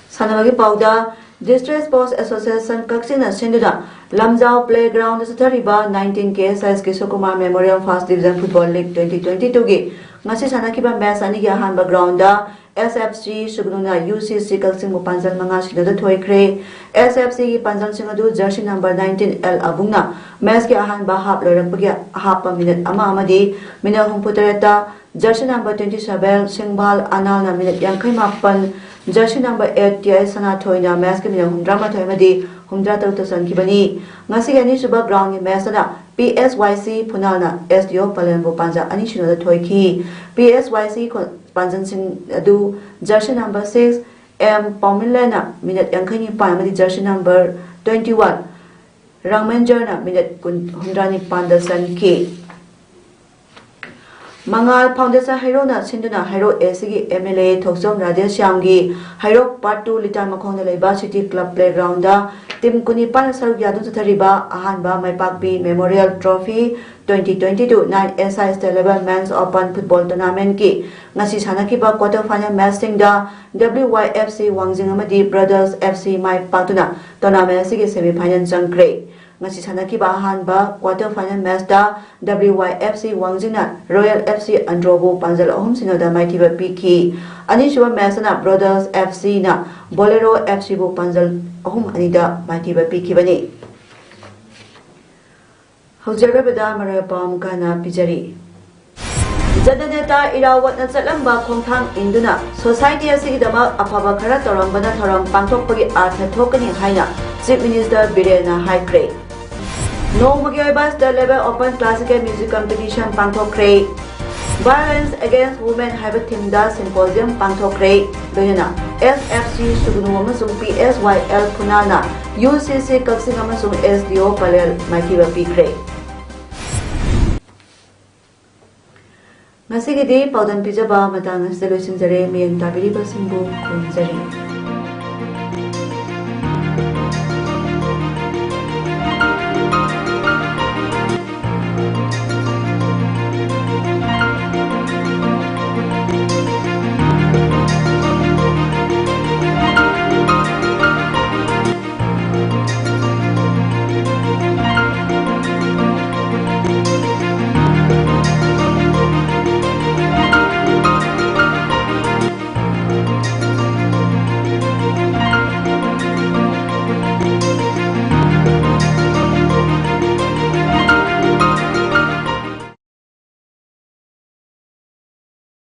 ꯁꯥꯟꯅꯕꯒꯤ ꯄꯥꯎꯗ, District Sports Association ꯀꯛꯆꯤꯡꯅ ꯁꯤꯟꯗꯨꯅ ꯂꯝꯖꯥꯎ playgroundꯗ ꯆꯠꯊꯔꯤꯕ nineteen KSSꯒꯤ ꯁꯨꯀꯨꯃꯥꯔ Memorial First Division Football League twenty twenty twoꯒꯤ ꯉꯁꯤ ꯁꯥꯟꯅꯈꯤꯕ match ꯑꯅꯤꯒꯤ ꯑꯍꯥꯟꯕ groundꯗ SFC ꯁꯨꯒꯅꯨꯅ UCC ꯀꯛꯆꯤꯡꯕꯨ ꯄꯥꯟꯖꯜ ꯃꯉꯥ ꯁꯤꯅꯣꯗ ꯊꯣꯏꯈ꯭ꯔꯦ꯫ SFCꯒꯤ ꯄꯥꯟꯖꯜꯁꯤꯡ ꯑꯗꯨ jersey number nineteen ꯑꯦꯜ ꯑꯕꯨꯡꯅ matchꯀꯤ ꯑꯍꯥꯟꯕ half ꯂꯣꯏꯔꯛꯄꯒꯤ ꯑꯍꯥꯞꯄ minute ꯑꯃ ꯑꯃꯗꯤ minute ꯍꯨꯝꯐꯨ ꯇꯔꯦꯠꯇ jersey number twenty seven ꯁꯤꯡꯚꯥꯜ ꯑꯅꯥꯜꯅ minute ꯌꯥꯡꯈꯩ ꯃꯥꯄꯟ, jersey number eight ꯇꯤ ꯑꯥꯏ ꯁꯅꯥꯊꯣꯏꯅ matchꯀꯤ minute ꯍꯨꯝꯗ꯭ꯔꯥ ꯃꯥꯊꯣꯏ ꯑꯃꯗꯤ ꯍꯨꯝꯗ꯭ꯔꯥ ꯇꯔꯨꯛꯇ ꯆꯟꯈꯤꯕꯅꯤ꯫ ꯉꯁꯤꯒꯤ ꯑꯅꯤꯁꯨꯕ groundꯒꯤ match ꯑꯗꯨꯅ ꯄꯤ ꯑꯦꯁ ꯋꯥꯏ ꯁꯤ ꯐꯨꯅꯥꯜꯅ ꯑꯦꯁ ꯗꯤ ꯑꯣ ꯄꯂꯦꯜꯕꯨ ꯄꯥꯟꯖ ꯑꯅꯤ ꯁꯤꯅꯣꯗ ꯊꯣꯏꯈꯤ꯫ ꯄꯤ ꯑꯦꯁ ꯋꯥꯏ ꯁꯤ ꯈꯣ-, ꯄꯥꯟꯖꯟꯁꯤꯡ ꯑꯗꯨ ꯖꯔꯁꯤ ꯅꯝꯕꯔ ꯁꯤꯛꯁ ꯑꯦꯝ ꯄꯥꯎꯃꯤꯟꯂꯦꯅ ꯃꯤꯅꯠ ꯌꯥꯡꯈꯩ ꯅꯤꯄꯥꯟ ꯑꯃꯗꯤ ꯖꯔꯁꯤ ꯅꯝꯕꯔ ꯇ꯭ꯋꯦꯟꯇꯤ ꯋꯥꯟ ꯔꯥꯃꯦꯟꯖꯔꯅ ꯃꯤꯅꯠ ꯀꯨꯟ, ꯍꯨꯝꯗ꯭ꯔꯥ ꯅꯤꯄꯥꯟꯗ ꯆꯟꯈꯤ꯫ ꯃꯉꯥꯜ ꯐꯥꯎꯟꯗꯦꯁꯟ ꯍꯩꯔꯣꯛꯅ ꯁꯤꯟꯗꯨꯅ ꯍꯩꯔꯣꯛ ꯑꯦ ꯁꯤꯒꯤ M L A Thokchom ꯔꯥꯙꯦꯁ꯭ꯌꯥꯝꯒꯤ Heirok part two Litan ꯃꯈꯣꯡꯗ ꯂꯩꯕ ꯁꯤꯇꯤ ꯀ꯭ꯂꯕ ꯄ꯭ꯂꯦꯒ꯭ꯔꯥꯎꯟꯗ ꯇꯤꯝ ꯀꯨꯟꯅꯤꯄꯥꯟꯅ ꯁꯔꯨꯛ ꯌꯥꯗꯨꯅ ꯆꯠꯊꯔꯤꯕ ꯑꯍꯥꯟꯕ ꯃꯥꯏꯄꯥꯛꯄꯤ memorial trophy twenty twenty two nine S I state level men's open football ꯇꯣꯔꯅꯥꯃꯦꯟꯠꯀꯤ ꯉꯁꯤ ꯁꯥꯟꯅꯈꯤꯕ ꯀ꯭ꯋꯥꯇꯔ ꯐꯥꯏꯅꯦꯜ ꯃꯦꯆꯁꯤꯡꯗ ꯗꯕ꯭ꯂꯤꯎ ꯋꯥꯏ ꯑꯦꯐ ꯁꯤ ꯋꯥꯡꯖꯤꯡ ꯑꯃꯗꯤ ꯕ꯭ꯔꯗꯔꯁ ꯑꯦꯐ ꯁꯤ ꯃꯥꯏ ꯄꯥꯛꯇꯨꯅ ꯇꯣꯔꯅꯥꯃꯦꯟꯠ ꯑꯁꯤꯒꯤ ꯁꯦꯃꯤ ꯐꯥꯏꯅꯦꯜ ꯆꯪꯈ꯭ꯔꯦ꯫ ꯉꯁꯤ ꯁꯥꯟꯅꯈꯤꯕ ꯑꯍꯥꯟꯕ ꯀ꯭ꯋꯥꯇꯔ ꯐꯥꯏꯅꯦꯜ ꯃꯦꯆꯇ ꯗꯕ꯭ꯂꯤꯎ ꯋꯥꯏ ꯑꯦꯐ ꯁꯤ ꯋꯥꯡꯖꯤꯡꯅ ꯔꯣꯌꯦꯜ ꯑꯦꯐ ꯁꯤ ꯑꯟꯗ꯭ꯔꯣꯕꯨ ꯄꯥꯟꯖꯜ ꯑꯍꯨꯝ ꯁꯤꯅꯣꯗ ꯃꯥꯏꯊꯤꯕ ꯄꯤꯈꯤ꯫ ꯑꯅꯤꯁꯨꯕ ꯃꯦꯆꯇꯅ ꯕ꯭ꯔꯗꯔꯁ ꯑꯦꯐ ꯁꯤꯅ ꯕꯣꯂꯦꯔꯣ ꯑꯦꯐ ꯁꯤꯕꯨ ꯄꯥꯟꯖꯜ ꯑꯍꯨꯝ ꯑꯅꯤꯗ ꯃꯥꯏꯊꯤꯕ ꯄꯤꯈꯤꯕꯅꯤ꯫ ꯍꯧꯖꯤꯛ ꯑꯔꯣꯏꯕꯗ ꯃꯔꯨꯑꯣꯏꯕ ꯄꯥꯎ ꯑꯃꯨꯛꯀ ꯍꯟꯅ ꯄꯤꯖꯔꯤ꯫ ꯖꯅꯅꯦꯇꯥ ꯏꯔꯥꯋꯠꯅ ꯆꯠꯂꯝꯕ ꯈꯣꯡꯊꯥꯡ ꯏꯟꯗꯨꯅ ꯁꯣꯁꯥꯏꯇꯤ ꯑꯁꯤꯒꯤꯗꯃꯛ ꯑꯐꯕ ꯈꯔ ꯇꯧꯔꯝꯕꯅ ꯊꯧꯔꯝ ꯄꯥꯡꯊꯣꯛꯄꯒꯤ ꯑꯥꯔꯊ ꯊꯣꯛꯀꯅꯤ ꯍꯥꯏꯅ ꯆꯤꯐ ꯃꯤꯅꯤꯁꯇꯔ ꯕꯤꯔꯦꯟꯅ ꯍꯥꯏꯈ꯭ꯔꯦ꯫ ꯅꯣꯡꯃꯒꯤ ꯑꯣꯏꯕ state level open classical music competition ꯄꯥꯡꯊꯣꯛꯈ꯭ꯔꯦ꯫ Violence Against Women ꯍꯥꯏꯕ ꯊꯤꯝꯗ ꯁꯤꯝꯄꯣꯖꯤꯌꯝ ꯄꯥꯡꯊꯣꯛꯈ꯭ꯔꯦ꯫ ꯂꯣꯏꯅꯅ ꯑꯦꯁ ꯑꯦꯐ ꯁꯤ ꯁꯨꯒꯅꯨ ꯑꯃꯁꯨꯡ ꯄꯤ ꯑꯦꯁ ꯋꯥꯏ ꯑꯦꯜ ꯐꯨꯅꯥꯜꯅ ꯌꯨ ꯁꯤ ꯁꯤ ꯀꯛꯆꯤꯡ ꯑꯃꯁꯨꯡ ꯑꯦꯁ ꯗꯤ ꯑꯣ ꯄꯂꯦꯜ ꯃꯥꯏꯊꯤꯕ ꯄꯤꯈ꯭ꯔꯦ꯫ ꯉꯁꯤꯒꯤꯗꯤ ꯄꯥꯎꯗꯝ ꯄꯤꯖꯕ ꯃꯇꯥꯡ ꯑꯁꯤꯗ ꯂꯣꯏꯁꯤꯟꯖꯔꯦ꯫ ꯃꯤꯠꯌꯦꯡ ꯇꯥꯕꯤꯔꯤꯕꯁꯤꯡꯕꯨ ꯈꯨꯔꯨꯝꯖꯔꯤ꯫